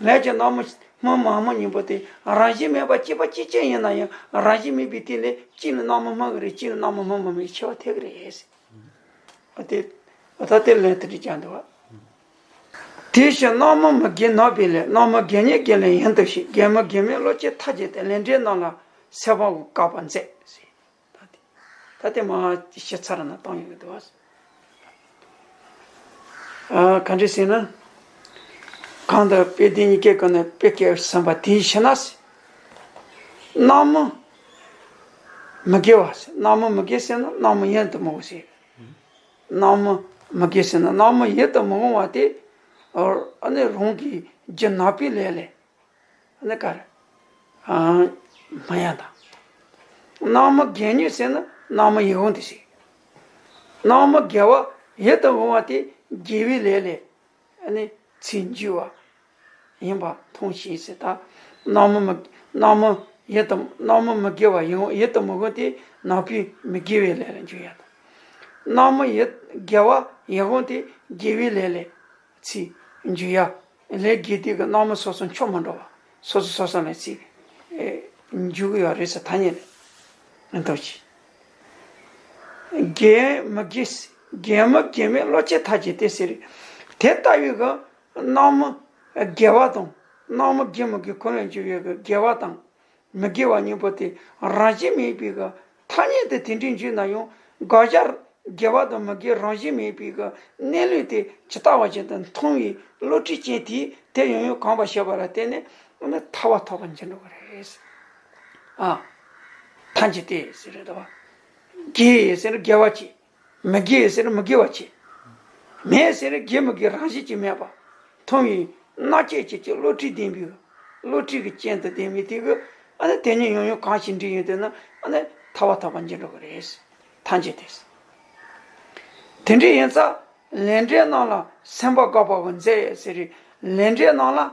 ལས་ཀྱི་རྣམ་སྨིན་ སྨིན་མ་སྨིན་གཉིས་པོ་དེ་རང་བཞིན་མེད་པ་གཅིག་པ་གཅིག་རྐྱང་ཡིན་ན་ཡང་རང་བཞིན་མེད་པའི་སྟེང་ནས་གཅིག་ལ་སྣང་མུན་སྨིན་གི་རེད། གཅིག་ལ་སྣང་མུན་སྨིན་མ་མེད་ཁྱད་པར་ཐེབས་གི་རེད། ཨ་དེ་ཨ་ད་དེ་ལན་དེ་འདྲ་བརྒྱབ་འདུག་བ། དེ་བཞིན་སྣང་མུན་མི་དགེ་ནག་པའི་ལས། སྣང་མུན་དགེ་བསྙེན་དགེ་ལས་ཡིན་དུ་ཞིག། དགེ་མི་དགེ་མེད་བློ་སྐྱེས་ཐ་དད་དེ། ལས་འབྲས་རྣམས་ལ་སེམས་པ་དགག་པར་མཛད། ད་དེ་ད་དེ་མ་ཞིབ་ཚགས་ན་བཏང་ཡོང་གི་འདུག་བ། ཨ་ག་འདྲ་ཟེར་ན། གང་ལྟར་དཔེ་དེ་གཉིས་ཀའི་སྒང་ནས་དཔེ་སྐད་ཟིན་པ་དེའི་ཕྱིར་ན། སྣང་མུན་མི་དགེ་བ་ཟེར། སྣང་མུན་མི་དགེ་ཟེར་ན་སྣང་མུན་ཡིད་དུ་མི་འོང་ཟེར། སྣང་མུན་མི་དགེ་ཟེར་ན་སྣང་མུན་ཡིད་དུ་མི་འོང་བ་དེ། ཨ་ནི་རང་གི་རྒྱུ་ནག་པོའི་ལས་ལས། ཨ་ནི་ག་རེ། ཨ་སྨིན་ཡ་དང་། སྣང་མུན་དགེ་བསྙེན་ཟེར་ན་སྣང་མུན་ཡིད་འོང་དེ་ཟེར། སྣང་མུན་དགེ་བ་ཡིད་དུ་འོང་བ་དེ་དགེ་བའི་ལས་ལས། ཨ་ནི་ཚིག་འཇུག་པ་ཡིན་པ་མཐོང་ཞིང་ཟེར། ད་སྣང་མུན་མི་སྣང་མུན་ཡིད་དུ་སྣང་མུན་མི་དགེ་བ་ཡིད་འོང་ཡིད་དུ་མི་འོང་དེ་ནག་པོའི་མི་དགེ་བའི་ལས་ལ་འཇུག་ཡ་དང་། སྣང་མུན་ཡིད་དགེ་བ་ཡིད་འོང་དེ་དགེ་བའི་ལས་ལས་ཚིག་འཇུག་ཡ། ལས་དགེ་སྡིག་གི་སྣང་མུན་སོ་སོ་ཕྱོགས་མི་འདྲ་བ་སོ་སོ་སོ་སོ་ལ་ཚིག་འཇུག་གི་ཡོད་རེད་ཟེར། ཐ་སྙད་ལས་འདོགས་ཀྱི། དགེ་མི་དགེ་དགེ་མི་དགེ་མེད་བློ་སྐྱེས་ཐ་དད་དེ་ཟེར། དེ་ལྟ་བུའི་གི་སྣང་མུན་དགེ་བ་དང་སྣང་མུན་དགེ་མི་དགེ་ཁོ་ལ་འཇུག་ཡོད་གི་དགེ་བ་དང་། མི་དགེ་བ་གཉིས་པོ་དེ་རང་བཞིན་མེད་པའི་གི་ཐ་སྙད་དུ་དེ་འདྲའི་འཇུག་ན་ཡང་དགག་བྱ་དགེ་བ་དང་མི་དགེ་རང་བཞིན་མེད་པའི་གི་གནས་ལུགས་དེ་ཇི་ལྟ་བ་བཞིན་དུ་མཐོང་བའི་བློ་གྲོས་ཅན་དེས་དེ་ཡང་ཡང་གོམས་པར་བྱས་པ་ལ་བརྟེན་ནས་ཐར་པ་ཐོབ་པར་འགྱུར་འགྲོ་གི་རེད། ཨ། ཐ་སྙད་དེ་ཟེར་རེད་དོ། དགེ་ཟེར་དགེ་བ་ཅིག་མི་དགེ་ཟེར་མི་དགེ་བ་ཅིག་མེད་ཟེར་དགེ་མི་དགེ་རང་བཞིན་གྱིས་མེད་པ། མཐོང་བའི་རྣ་བཅད་ཅིག་གི་བློ་གྲོས་ལྡན་པའི་བློ་གྲོས་ཀྱི་སྤྱན་དུ་ལྡན་པའི་དེ་གི་ཨ་ནི་དེ་ཉིད་ཡང་ཡང་གང་ཞིག་འདྲིས་ཡོང་དུས་ན་ཨ་ནི་ཐར་པ་ཐོབ་པར་འགྱུར་འགྲོ་གི་རེད། ཐམས་ཅད་དེ། དེ་འདྲ་ཡིན་ཙང་ལས་འབྲས་རྣམས་ལ་སེམས་པ་དགག་པ་གི་མཛད་ཟེར་རེད། ལས་འབྲས་རྣམས་ལ།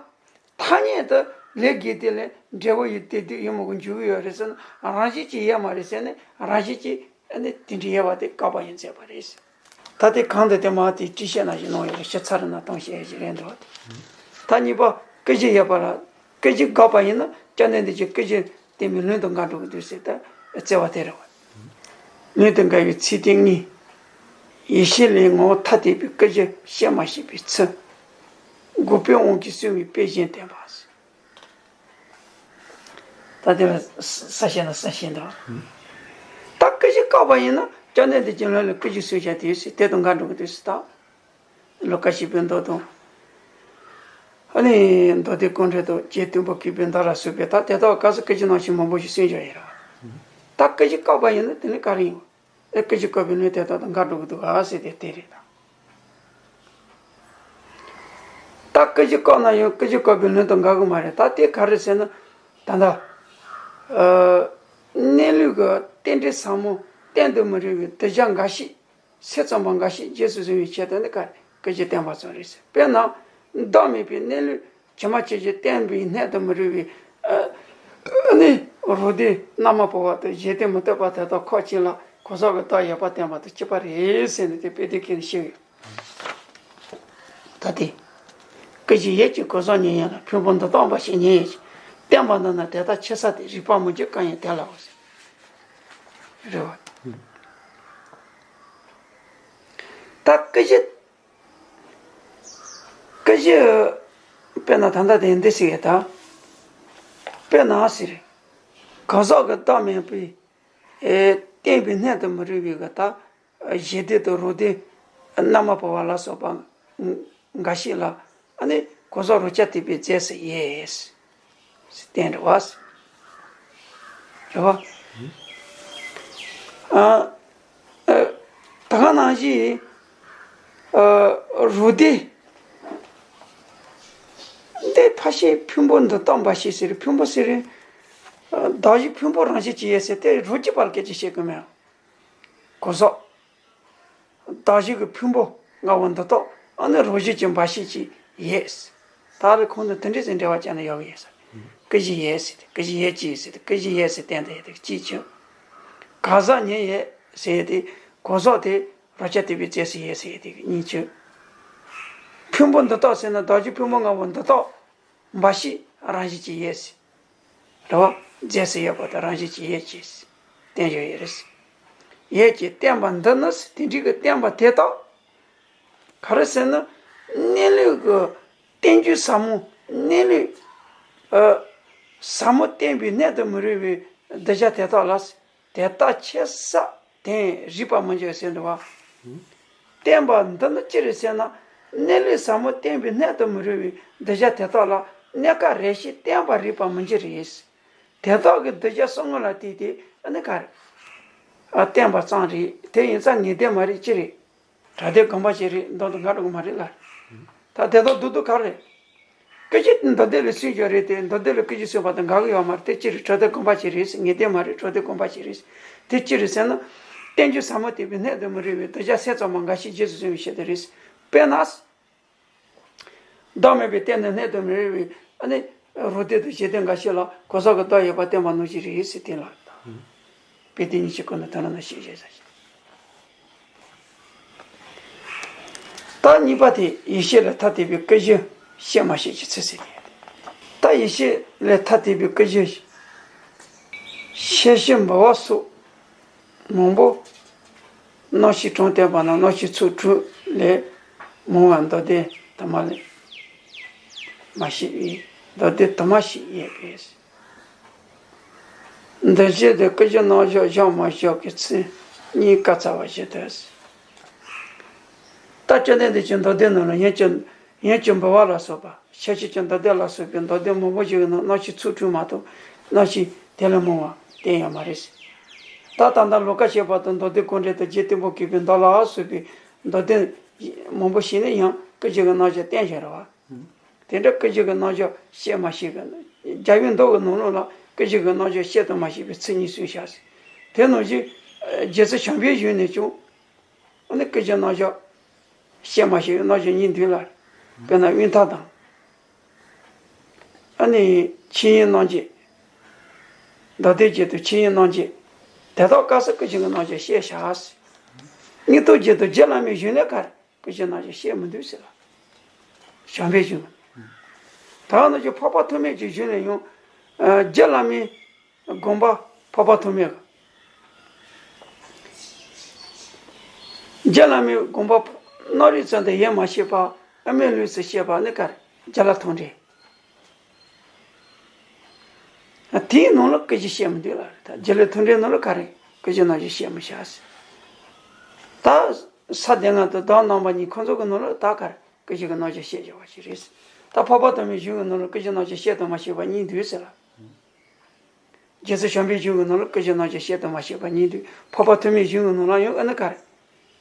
ཐ་སྙད་དུ་ལས་དགེ་སྡིག་ལས་འབྲས་བུ་ཡི་དེ་སྡིག་ཡིན་མོད་ཀྱི་འཇུག་གི་ཡོད་རེད་ཟེར་ན་རང་བཞིན་གྱིས་ཡོད་མ་རེད་ཟེར་ནས་རང་བཞིན་གྱིས་ཨ་ནི་དེ་འདྲའི་དབྱེ་བ་དེ་བཀག་པ་ཡིན་ཟེར་བ་རེད། ད་དེ་གང་དུ་དེ་མ་དེ་ཅི་བཤད་ན་ཞིག་གནང་ཡོད་ལ་ཤི་ཚར་ན་གཏོང་བཤད་ཞིག་རེད་འདུག་ད་གཉིས་པ་ཀུན་གཞི་ཡོད་པ་ལ་ཀུན་གཞི་དགག་པ་ཡིན་ན་སྐྱབས་གནས་འདི་ཀྱི་ཀུན་གཞི་བསྟན་པའི་ལུང་དང་འགལ་འགྲོ་གི་འདུག་ཟེར་ད་བརྩི་བ་དེ་རེད་བ། ལུང་དང་འགལ་བའི་ཚིག་དེ་གཉིས། ཡེ་ཤེས་ལས་ངོ་བོ་ཐ་དད་པའི་ཀུན་གཞི་བཤད་མ་ཤེས་པའི་ཚུལ། འགོག་པའི་དབང་གིས་གསུངས་པའི་དཔེ་གཞན་བསྟན་པ། ད་དེ་ལ་ས་ཤེས་ན་ས་ཤེས་དང་། ད་ཀུན་གཞི་བཀག་པ་ཡིན་ན་སྐྱབས་གནས་འདི་ཀྱི་ལུང་ལ་ཀུན་གཞི་གསུངས་བཞག་དེ་ཟེར་དེ་དང་འགལ་འགྲོ་གི་དུས་སུ་ད། ལོ་ཀ་བཞི་པའི་མདོ་དང་། ཨ་ནི་མདོ་སྡེ་ཀུན་བྲལ་དང་རྗེ་སྟོན་པ་གུས་པས་མདའ་ར་གསོད་པའི་ད་དེ་དག་ག་ས་ཀུན་གཞི་ནང་བཞིན་མང་པོ་ཞིག་གསུངས་བཞག་ཡོད་རེད་བ། ད་ཀུན་གཞི་བཀག་པ་ཡིན་ན་དེ་ནི་ག་རེ་ཡིན་བ། ཨེ་ཀུན་གཞི་བཀག་པའི་ལུང་དེ་དག་དང་འགལ་འགྲོ་གི་འདུག་ག་ཟེར་ཏེ་དེ་རེད་ད། ད་ཀུན་གཞི་བཀག་ན་ཡང་ཀུན་གཞི་བཀག་པའི་ལུང་དང་འགལ་གི་མ་རེད། ད་དེ་ག་རེ་ཟེར་ན། ད་ལྟ། ཨ། གནས་ལུགས་ཀྱི་རྟེན་འབྲེལ་ཟབ་མོ་གཏན་དུ་མི་འགྲིག་པའི་གདུལ་བྱ་འགའ་ཞིག་སེམས་ཙམ་པ་འགའ་ཞིག་རྗེས་སུ་བཟུང་བའི་ཆེད་དུ་ནི་ཀུན་གཞི་བསྟན་པ་ཙམ་རེད་ཟེར། དཔེར་ན། བདག་མེད་པའི་གནས་ལུགས་ཇི་མ་ཇི་བཞིན་བསྟན་པའི་གནད་དུ་མི་འགྲོ་བའི། ཨ་ནི་རོ་སྡེ་རྣལ་མ་བུ་བ་དང་ཞེ་སྡང་མུ་སྟེགས་པ་དེ་དག་ཁོག་ཅན་ལ་གོ་ས་གི་བདག་ཡོད་པ་བསྟན་པ་དང་གཅིག་པ་རེད་ཟེར་ནས་དེ་དཔེ་དེ་ཁྱེད་ནས་ཤེས་ཡོད། ད་དེ། ཀུན་གཞི་ཡིད་ཀྱི་གོ་ས་ཉིད་ཡིན་ལ་ཕུང་པོ་འདི་དག་འབའ་ཞིག་ཉིད་ཡིན་ཞིང་བསྟན་པ་འདི་ནི་དེ་དག་ཕྱི་ས་སྟེ་རིག་པ་མི་འགྱུར་གང་ཡིན་དེ་ལའོ་ཟེར། རེད་བ། ད་ཀུན་གཞི། ཀུན་གཞི། དཔེར་ན་ད་ལྟ་དེ་འདི་ཟེར་གི་ད། དཔེར་ན་ཟེར། གང་ཟག་གི་བདག་མེད་པའི། ཨེ། བསྟན་པའི་གནད་དུ་མི་རུང་བའི་གི་ད། ཞེ་སྡང་དང་རོ་སྡེ། རྣལ་མ་བུ་བ་ལ་སོགས་པ་འགའ་ཞིག་ལ་ཨ་ནི་གོ་ས་རོ་ཁྱབ་ཐེག་པའི་རྫས་སུ་ཡོད། བསྟན་འགྲོ་བ། རེད་བ། ཨ། ཨ། ད་ག་ནང་བཞིན། ཨ། རོ་སྡེ། འདི་ཕལ་ཆེར་ཕུང་པོ་འདི་དག་འབའ་ཞིག་ཟེར་ཕུང་པོ་ཟེར། ཨ། གདགས་གཞི་ཕུང་པོ་རང་བཞིན་གྱིས་ཡོད་ཟེར་དེ་རོ་གཅིག་པ་ལ་སྐད་ཆ་བཤད་གི་མེད། གོ་ས། གདགས་གཞི་གི་ཕུང་པོ་ལྔ་པོ་འདི་དག་ཨ་ནི་རང་བཞིན་གྱིས་འབའ་ཞིག་ཅིག་ཡོད། ད་རེས་གོང་དུ་དེ་འདྲའི་ཟེར་འགྲེལ་བ་བྱས་ན་ཡག་གི་ཡོད་ས། ཀུན་གཞི་ཡོད་ཟེར་ཏེ་ཀུན་གཞི་ཡོད་ཅེས་ཟེར་ཏེ་ཀུན་གཞི་ཡོད་ཟེར་བསྟན་ཏེ་ཡོད་དེ་གཅིག་བྱས། གང་ཟག་ཉིད་ཡོད་ཟེར་ཏེ་གང་ཟག་དེ་རང་རྐྱ་ཐེག་པའི་རྫས་སུ་ཡོད་ཟེར་ཏེ་གཉིས་བྱས། ཕུང་པོ་འདི་དག་ཟེར་ན་གདགས་གཞི་ཕུང་པོ་ལྔ་པོ་འདི་དག་འབའ་ཞིག་རང་བཞིན་གྱིས་ཡོད་ཟེར། རེད་བ། རྫས་སུ་ཡོད་པ་དང་རང་བཞིན་གྱིས་ཡོད་ཅེས་བསྟན་བཞག་ཡོད་རེད། ཡོད་ཅེས་བསྟན་པ་འདི་ནི་དེ་འདྲའི་གི་བསྟན་པ་དེ་དག་ག་རེ་ཟེར་ན། གནས་ལུགས་ཀྱི་བསྟན་བཅོས་ཟབ་མོ། གནས་ལུགས་ཨ་ཟབ་མོ་བསྟན་པའི་གནད་དུ་མི་རུང་བའི་གདུལ་བྱ་དེ་དག་ལ། དེ་དག་ཆེས་ཟབ་དེ་རིག་པར་མི་འགྱུར་ཟེར་འདུག་བ། བསྟན་པ་འདི་ནི་ཅི་རེད་ཟེར་ན། གནས་ལུགས་ཟབ་མོ་བསྟན་པའི་གནད་དུ་མི་རུང་བའི་གདུལ་བྱ་དེ་དག་ལ་གནས་སྐབས་རེ་ཞིག་བསྟན་པ་རིག་པར་མི་འགྱུར་རེད། དེ་དག་གི་གདུལ་བྱ་གསུམ་ལ་བལྟས་ཏེ་ཨ་ནི་ག་རེ། ཨ་བསྟན་པ་ཙམ་རེད། དེ་ཡིན་ཙང་ངེས་བསྟན་མ་རེད། ཅི་རེད། གྲགས་སྡེ་དགོངས་པ་བཞི་རེད། མདོར་དུ་འགལ་འགྲོ་གི་མ་རེད་ལ། ད་དེ་དག་མདོར་བསྡུས་ག་རེ་རེད། སྐད་ཅིག་མདོ་སྡེ་ལ་སུན་གྱི་རེད་དེ། མདོ་སྡེ་ལ་སྐད་ཅིག་སུན་པ་དང་འགལ་གི་ཡོད་མ་རེད། དེ་ཅི་རེད། གྲགས་སྡེ་དགོངས་པ་བཞི་རེད། ངེས་བསྟན་མ་རེད། གྲགས་སྡེ་དགོངས་པ་བཞི་རེད། དེ་ཅི་རེད་ཟེར་ན། བསྟན་བཅོས་ཟབ་མོ་བསྟན་པའི་གནད་དུ་མི་རུང་བའི་གདུལ་བྱ་སེམས་ཙམ་པ་འགའ་ཞིག་རྗེས་སུ་བཟུང་བའི་ཆེད་དུ་རེད། དཔེར་ན། བདག་མེད་པའི་རྟེན་དུ་གནད་དུ་མི་རུང་བའི་ཨ་ནི་རོ་སྟོད་དང་བཞི་སྟོད་འགའ་ཞིག་ལ་གོ་ས་གི་བདག་ཡོད་པར་བསྟན་པ་ནང་བཞིན་རེད་ཟེར་དེ་ལ། དཔེ་དེ་ཉིད་ཀྱི་སྐོར་ནས་དོན་ལ་ན་ཤེས་བྱེད་ཟེར། ད་གཉིས་པ་དེ་ཡེ་ཤེས་ལས་ཐ་དད་པའི་སྐུ་བཞི་བཤད་མ་ཤེས་ཀྱི་ཚུལ་ཟེར་ཏེ། ད་ཡེ་ཤེས་ལས་ཐ་དད་པའི་སྐུ་བཞི། ཤེར་ཕྱིན་འབུལ་བ་སོགས་མང་པོ། རྣམ་ཤེས་དྲུག་བསྟན་པ་ན་རྣམ་ཤེས་ཚོགས་དྲུག་ལས་མང་བ་མདོ་སྡེ་དུ་མ་ལས་མ་ཤེས་པའི་མདོ་སྡེ་དུ་མ་ཞིག་ཡོད་པས། འདི་བཞིན་དུ་སྐུ་བཞི་རྣམ་གཞག་བཞག་མ་བཞག་གི་ཚུལ་གཉིས་བཀའ་སྩལ་བ་བཞིན་དུ། ད་བཅོམ་ལྡན་འདས་ཀྱིས་མདོ་སྡེ་ནང་ལ་ཡུམ་གྱི་ཡུམ་གྱི་འབུལ་བ་ལ་སོགས་པ། ཤེར་ཕྱིན་གྱི་མདོ་སྡེ་ལ་སོགས་པའི་མདོ་སྡེ་མང་པོ་ཞིག་གི་ནང་རྣམ་ཤེས་ཚོགས་དྲུག་མ་གཏོགས་རྣམ་ཤེས་དེ་ལས་མང་བ་བསྟན་ཡོད་མ་རེད། ད་ད་ལྟ་ལོ་ཀ་བཤད་པ་དང་མདོ་སྡེ་ཀུན་བྲལ་དང་རྗེ་སྟེང་པོ་བཀོད་པའི་མདོ་ལ་སོགས་པའི་མདོ་སྡེ་མང་པོ་ཞིག་ནས་ཡང་སྐུ་བཞི་གི་རྣམ་གཞག་བསྟན་བཞག་རེད་བ། དེ་འདྲ་སྐུ་བཞི་གི་རྣམ་གཞག་བཤད་མ་ཤེས་གི། རྒྱལ་བའི་མདོ་གི་ནང་ལོགས་ལ་སྐུ་བཞི་གི་རྣམ་གཞག་བཤད་དུ་མ་ཤེས་པའི་ཚུལ་གཉིས་གསུངས་བཞག་ཟེར། དེ་ནང་བཞིན་རྗེ་བཙུན་བྱམས་པའི་གཞུང་ནས་ཀྱང་ཨ་ནི་སྐུ་བཞི་རྣམ་གཞག་བཤད་མ་ཤེས་པའི་རྣམ་གཞག་གཉིས་འདུག་ལ། དཔེར་ན་དབུས་མཐའ་དང་། ཨ་ནི་ཆོས་དབྱིངས་རྣམ་འབྱེད། མདོ་སྡེ་རྒྱན་དུ་ཆོས་དབྱིངས་རྣམ་འབྱེད། དེ་དག་སྐབས་སུ་སྐུ་བཞི་གི་རྣམ་གཞག་བཤད་བཞག་ཟེར། སྙིང་སྟོབས་རྒྱན་དུ་རྗེ་བླ་མའི་གཞུང་ལས་ཀར། སྐུ་བཞི་རྣམ་གཞག་བཤད་མི་འདུག་ཟེར་ལ། བྱམས་པའི་གཞུང་། ད་ནི་ཀྱི་འཕགས་པ་ཐོགས་མེད་ཀྱི་གཞུང་ལས་ཡང་། ཨ་རྗེ་བླ་མའི་དགོངས་པ་འཕགས་པ་ཐོགས་མེད་ཀྱི། རྗེ་བླ་མའི་དགོངས་པ་རྣམ་རིག་ཙམ་དུ་ཡེ་མ་ཤེས་པ་ཨ་མའི་ལུས་སུ་བཤད་པ་ནི་ག་རེ། རྒྱ་ལ་ཐོགས་འགྲེལ། དེའི་ནང་ལ་སྐུ་བཞི་བཤད་མི་འདུག་ལ། ད་རྒྱ་ལ་ཐོགས་འགྲེལ་ནང་ལ་ག་རེ། སྐུ་བཞི་རྣམ་གཞག་བཤད་མི་བཞག་ཟེར། ད་ས་སྡེ་ལྔ་དང་བདག་རྣམ་པ་གཉིས་ཁོ་ཚོ་གི་ནང་ལ་ད་ག་རེ། སྐུ་བཞི་གི་རྣམ་གཞག་བཤད་བཞག་པ་ཞིག་རེད། ད་འཕགས་པ་ཐོགས་མེད་གཞུང་གི་ནང་ལ་སྐུ་བཞི་རྣམ་གཞག་བཤད་དུ་མ་ཤེས་པ་གཉིས་འདུག་ཟེར་ལ། རྗེ་བཙུན་བྱམས་པའི་གཞུང་གི་ནང་ལ་སྐུ་བཞི་རྣམ་གཞག་བཤད་དུ་མ་ཤེས་པ་གཉིས་འདུག། འཕགས་པ་ཐོགས་མེད་གཞུང་གི་ནང་ལ་ཡང་ཨ་ནི་ག་རེ།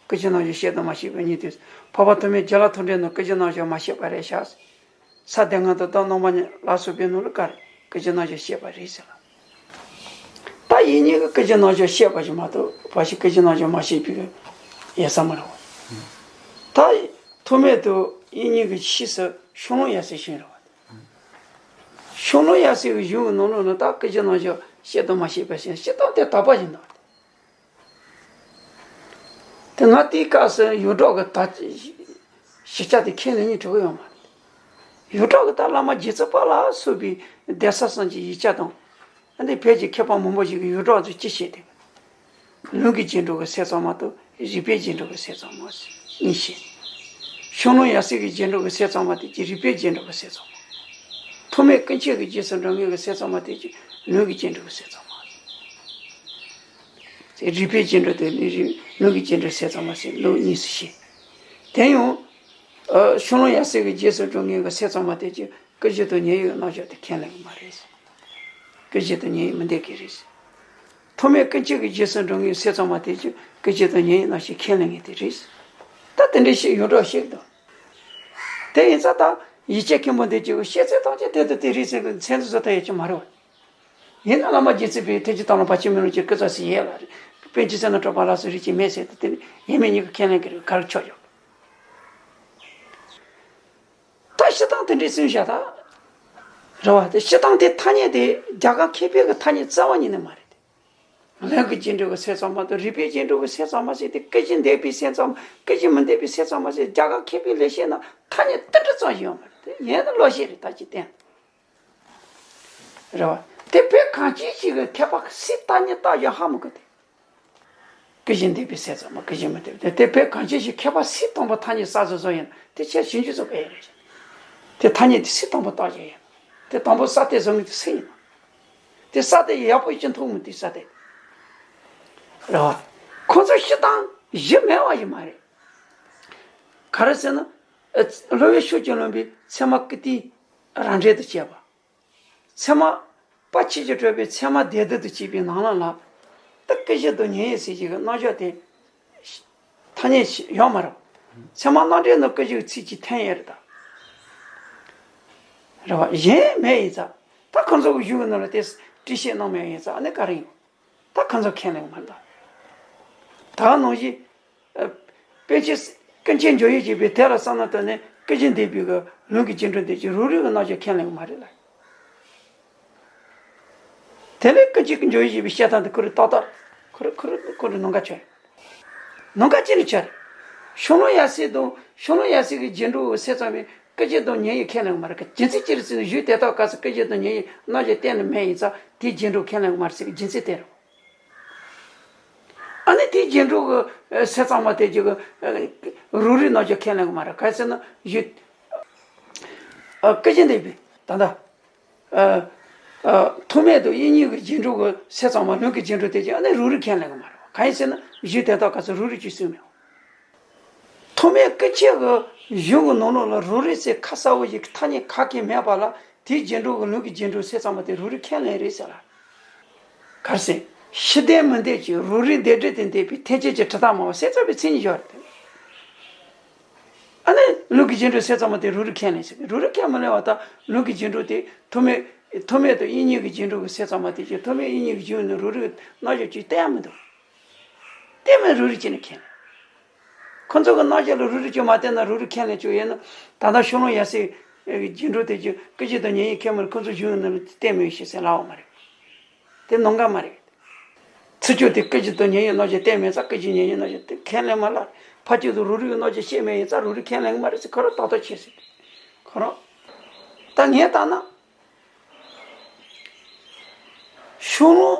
སྐུ་བཞི་རྣམ་གཞག་བཤད་དུ་མ་ཤེས་པ་གཉིས་འདུག། འཕགས་པ་ཐོགས་མེད་རྒྱ་ལ་ཐོགས་འགྲེལ་ནང་སྐུ་བཞི་རྣམ་གཞག་མ་བཤད་པ་རེད་བཞག། ས་སྡེ་ལྔ་དང་བདག་རྣམ་པ་གཉིས་ལ་སོགས་པའི་ནང་ལ་ག་རེ། སྐུ་བཞི་རྣམ་གཞག་བཤད་པ་རེད་ཟེར་ལ། ད་ཡིན་ཉིད་ཀྱི་སྐུ་བཞི་རྣམ་གཞག་བཤད་པ་ཞིག་མ་གཏོགས་ཕར་ཕྱིན་སྐུ་བཞི་རྣམ་གཞག་མ་བཤད་པའི་ཡོད་ས་མ་རེད་བ། ད་ཐོགས་མེད་དུ་ཡིན་ཉིད་ཀྱི་ཕྱིས་སུ་ཤོ་ལོ་ཀ་ཡབ་སྲས་བྱོན་རེད་བ། ཤོ་ལོ་ཀ་ཡབ་སྲས་ཀྱི་གཞུང་གི་ནང་ལོགས་ན་ད་སྐུ་བཞི་རྣམ་གཞག་བཤད་དུ་མ་བཤད་པ་ཞིག། སྤྱིར་བཏང་དེ་དག་པ་ཞིག་འདུག། དེ་ང་དེའི་སྐབས་སུ་ཡོངས་གྲགས་ཀྱི་ད་ཞིབ་ཆ་དེ་ཁས་ལེན་སྙིང་བྲོ་གི་ཡོད་མ་རེད། ཡོངས་གྲགས་ཀྱི་ད་བླ་མ་རྗེ་བཙུན་པ་ལ་སོགས་པའི་གདན་ས་གསུམ་གྱི་ཡིག་ཆ་དང་། ཨ་ནི་བོད་ཀྱི་མཁས་པ་མང་པོ་ཞིག་གིས་ཡོངས་གྲགས་ཚོས་ཅི་བཤད་དེ། ལུང་གི་རྗེས་འགྲོ་གི་ཚད་ཙམ་མ་གཏོགས་རིགས་པའི་རྗེས་འགྲོ་གི་ཚད་ཙམ་མ་ཟད་གཉིས་བཤད། ཤོ་ལོ་ཀ་ཡབ་སྲས་ཀྱི་རྗེས་འགྲོ་གི་ཚད་ཙམ་མ་དེ་ཀྱི་རིགས་པའི་རྗེས་འགྲོ་གི་ཚད་ཙམ་མ། ཐོགས་མེད་ཀུན་མཁྱེན་གྱི་རྗེས་སུ་འགྲོ་མཁན་གྱི་ཚད་ཙམ་མ་དེ་ཀྱི་ལུང་གི་རྗེས་འགྲོ་གི་ཚད་ཙམ་མ། རིགས་པའི་རྗེས་འགྲོ་དེ་ནི་ལུང་གི་རྗེས་འགྲོ་ཚད་ཙམ་མ་ཟེར་ལུགས་གཉིས་སུ་བཤད། དེ་ཡང་། ཨ་ཤོ་ལོ་ཀ་ཡབ་སྲས་ཀྱི་རྗེས་སུ་འགྲོ་མཁན་གྱི་ཚད་ཙམ་མ་དེ་ཀྱི་སྐུ་བཞི་དང་མཉན་ཡོད་རྣམ་གཞག་དེ་ཁས་ལེན་གྱི་མ་རེད། སྐུ་བཞི་དང་མཉན་ཡོད་མི་འདོད་ཀྱི་རེད། ཐོགས་མེད་ཀུན་མཁྱེན་གྱི་རྗེས་སུ་འགྲོ་མཁན་གྱི་ཚད་ཙམ་མ་དེ་ཀྱི་སྐུ་བཞི་དང་མཉན་ཡོད་རྣམ་གཞག་ཁས་ལེན་མཁན་དེ་རེད། ད་དེ་འདྲའི་ཞིག་ཡོངས་གྲགས་ཤིག་དང་། དེ་ཡིན་ཙང་ད་ཡིག་ཆ་མཁན་པོ་འདི་ཀྱི་བཤད་ཚུལ་ཐམས་ཅད་དེ་དང་དེ་རེད་ཟེར་གི་མཚན་ཚིག་བཟོ་ཐུབ་ཡ་ཅིག་མ་རེད་བ། ཡིན་ན་བླ་མ་རྗེ་བཙུན་པས་ཐུགས་རྗེ་དང་བླངས་པ་ཆེན་མོའི་ལུང་གི་སྐུ་ཚ་ཟེར་ཡས་ལ་རེད། པཎ་ཆེན་བསོད་ནམས་གྲགས་པ་ལ་སོགས་རིགས་གཅིག་མེད་ཟེར་དུས་དེ་ནི་ཡས་མས་གཉིས་ཀྱི་ཁས་ལེན་གྱི་རེད། ག་རེ་ཆོག་ཡོད། ད་སྤྱིར་བཏང་དེ་འདྲའི་གསུངས་བཞག་ད། རེད་བ། དེ་སྤྱིར་བཏང་དེ་ཐ་སྙད་དེ་རྒྱ་གར་མཁས་པའི་གི་ཐ་སྙད་རྩ་བ་ཉིད་ནས་མ་རེད་དེ། ལུང་གི་རྗེས་འགྲོ་གི་ཚད་ཙམ་མ་དང་རིགས་པའི་རྗེས་འགྲོ་གི་ཚད་ཙམ་མ་ཟེར་ཏེ་སྐུ་བཞི་འདོད་པའི་ཚད་ཙམ་སྐུ་བཞི་མི་འདོད་པའི་ཚད་ཙམ་མ་ཟེར་རྒྱ་གར་མཁས་པའི་ལེགས་བཤད་ན་ཐ་སྙད་དེ་འདྲ་ཙམ་ཞིག་ཡོད་མ་རེད་དེ་ཡིན་ན་ལོག་ཤེས་རེད་ད་ཅི་བསྟན། རེད་བ། དེ་བོད་གངས་ཅན་ཞིག་གི་མཁས་པ་སུས་བལྟས་ནས་བལྟས་ཀྱང་ཧ་མི་གོ་དེ། སྐུ་བཞི་འདུས་པའི་ཟས་གཙང་མ་སྐུ་བཞི་མི་འདུས་པ་དེ་དེ་བོད་གངས་ཅན་ཞིག་མཁས་པ་སུས་དང་པོ་ཐ་སྙད་གསར་བཟོ་བཟོ་ཡིན་ན་དེ་ཆེས་ཞིབ་འཇུག་བཟོ་དགོས་ཡ་རེད། དེ་ཐ་སྙད་དེ་སུས་དང་པོ་བཏགས་ཀྱང་ཡིན། དེ་དང་པོ་ས་དེ་བཟོ་མི་དེ་སུ་ཡིན་ན། དེ་ས་དེ་ཡག་པོ་ཅིག་མཐོང་མི་དེ་ས་དེ། རེད་བ། ཁོ་ཚོ་སྤྱིར་བཏང་གཞི་མེད་པ་ཡིན་མ་རེད། ག་རེ་ཟེར་ན། ཨ། སློབ་དཔོན་ཤུགས་ཀྱིས་ལོན་པའི་ཚད་མ་ཀིརྟིའི་རང་འགྲེལ་དུ་བྱས་པ། ཚད་མ། དཔལ་ཆོས་ཀྱི་གྲགས་པའི་ཚད་མ་སྡེ་བདུན་དུ་བྱས་པའི་ནང་ལ་ལ། ད་སྐུ་བཞི་དང་མཉན་ཡོད་ཟེར་གྱི་རྣམ་གཞག་དེ་ཐ་སྙད་ཡོད་མ་རེད། ཚད་མ་རྣམ་འགྲེལ་ནང་སྐུ་བཞི་གི་ཚིག་གཅིག་ཐོན་ཡོད་རེད་ད། རེད་བ། གཞན་མེད་ཡིན་ཙང་། ད་ཁོ་ཚོ་གི་གཞུང་གི་ནང་ལ་དེ་འགྲེལ་བཤད་གནང་མེད་ཡིན་ཙང་ཨ་ནི་ག་རེ་ཡིན། ད་ཁོ་ཚོ་ཁས་ལེན་གི་མ་རེད་ད། ད་ག་ནང་བཞིན། ཨ། པཎ་ཆེན། ཀུན་མཁྱེན་འཇམ་དབྱངས་བཞད་པས་དེ་ལ་བསམ་མནོ་བཏང་ནས་སྐུ་བཞི་འདུས་པའི་གི་ལུང་གི་རྗེས་འགྲོ་འདི་ཅིག་རོ་རིག་གི་རྣམ་གཞག་ཁས་ལེན་གི་མ་རེད་ལ། དེ་ལས་ཀུན་མཁྱེན་འཇམ་དབྱངས་བཞད་པའི་བཤད་སྟངས་དེ་ཁོ་རང་ཏག་ཏག་ཁོ་རང་ཁོ་རང་ཁོ་རང་ནང་འགལ་ཆགས་ཡོད། ནང་འགལ་ཅི་ནས་ཆགས་རེད། ཤོ་ལོ་ཀ་ཡ་སྲས་དང་ཤོ་ལོ་ཀ་ཡ་སྲས་ཀྱི་རྗེས་འགྲོ་བའི་ཚད་ཙམ་པས་སྐུ་བཞི་དང་མཉན་ཡོད་ཁས་ལེན་གི་མ་རེད་གི་རྒྱུ་མཚན་ཅི་རེད་ཟེར་ན་གཞུང་དེ་དག་སྐབས་སུ་སྐུ་བཞི་དང་མཉན་ཡོད་རྣམ་གཞག་གཏན་ནས་མེད་ཡིན་ཙང་དེའི་རྗེས་འགྲོ་ཁས་ལེན་གི་མ་རེད་ཟེར་གི་རྒྱུ་མཚན་དེ་རེད། ཨ་ནི་དེའི་རྗེས་འགྲོ་གི་ཚད་ཙམ་པ་དེ་ཅིག་གི་རོ་རིག་རྣམ་གཞག་ཁས་ལེན་གི་མ་རེད་ག་རེ་ཟེར་ན་གཞུང་། ཨ། སྐུ་བཞི་འདུས་པའི་ད་ལྟ། ཨ། ཨ། ཐོགས་མེད་དང་དབྱིག་གཉེན་གྱི་རྗེས་འགྲོ་གི་ཚད་ཙམ་པ་ལུང་གི་རྗེས་འགྲོ་དེ་ཅིག་ཨ་ནི་རོ་རིག་ཁས་ལེན་གི་མ་རེད་གང་ཡིན་ཟེར་ན་གཞུང་དེ་དག་སྐབས་སུ་རོ་རིག་ཅིག་གསུངས་མེད། ཐོགས་མེད་ཀུན་མཁྱེན་གྱི་གཞུང་གི་ནང་ལོགས་ལ་རོ་རིག་ཟེར་ཁ་གསལ་པོ་ཞིག་ཐ་སྙད་ག་གེ་མེད་པ་ལ་དེའི་རྗེས་འགྲོ་གི་ལུང་གི་རྗེས་འགྲོ་ཚད་ཙམ་པ་དེ་རོ་རིག་ཁས་ལེན་རེད་ཟེར་ལ། ག་རེ་ཟེར། ཤེས་ལྡན་མི་འདོད་ཅིང་རོ་རིག་འདོད་སྒྲོ་དང་ལྡན་པའི་ཐེག་ཆེན་གྱི་དྲི་དྭགས་མང་བ་ཟེར་ཙམ་པའི་མཚན་ཉིད་བཞག་རེད། ཨ་ནི་ལུང་གི་རྗེས་འགྲོ་ཚད་ཙམ་པ་དེ་རོ་རིག་ཁས་ལེན་ཟེར་གི་རོ་རིག་ཁས་མི་ལེན་པ་དང་ལུང་གི་རྗེས་འགྲོ་དེ་ཐོགས་མེད། ཐོགས་མེད་དང་དབྱིག་གཉེན་གྱི་རྗེས་འགྲོ་གི་ཚད་ཙམ་པ་དེ་ཅིག་ཐོགས་མེད་དབྱིག་གཉེན་གྱི་རྗེས་འགྲོ་རོ་རིག་རྣམ་གཞག་ཅིག་བསྟན་ཡ་མི་འདུག་བསྟན་མེད་རོ་རིག་ཅིག་ནས་ཁས་ལེན། ཁོ་ཚོ་གི་རྣམ་གཞག་ལ་རོ་རིག་ཅིག་མ་བསྟན་ན་རོ་རིག་ཁས་ལེན་བཅུག་ཡོད་ན་ད་ལྟ་ཤོ་ལོ་ཀ་ཡ་སྲས་ཀྱི་རྗེས་འགྲོ་དེ་ཅིག་སྐུ་བཞི་དང་མཉན་ཡོད་ཁས་མི་ལེན་ཁོ་ཚོ་གཞུང་ནང་ལ་བསྟན་མེད་ཞེས་ཟེར་ལབ་པ་མ་རེད། དེ་ནང་འགལ་མ་རེད། ཚིག་སྦྱོར་དེ་སྐུ་བཞི་དང་མཉན་ཡོད་རྣམ་གཞག་བསྟན་མེད་ཙང་སྐུ་བཞི་མཉན་ཡོད་རྣམ་གཞག་དེ་ཁས་ལེན་མ་ལ། ཕར་ཕྱོགས་སུ་རོ་རིག་གི་རྣམ་གཞག་བཤད་མེད་ཡིན་ཙང་རོ་རིག་ཁས་ལེན་གི་མ་རེད་ཟེར་ཁོ་རང་ཏག་ཏག་བྱས་ཟེར། ཁོ་རང་། ད་ངས་ལྟ་ན། ཤོ་ལོ་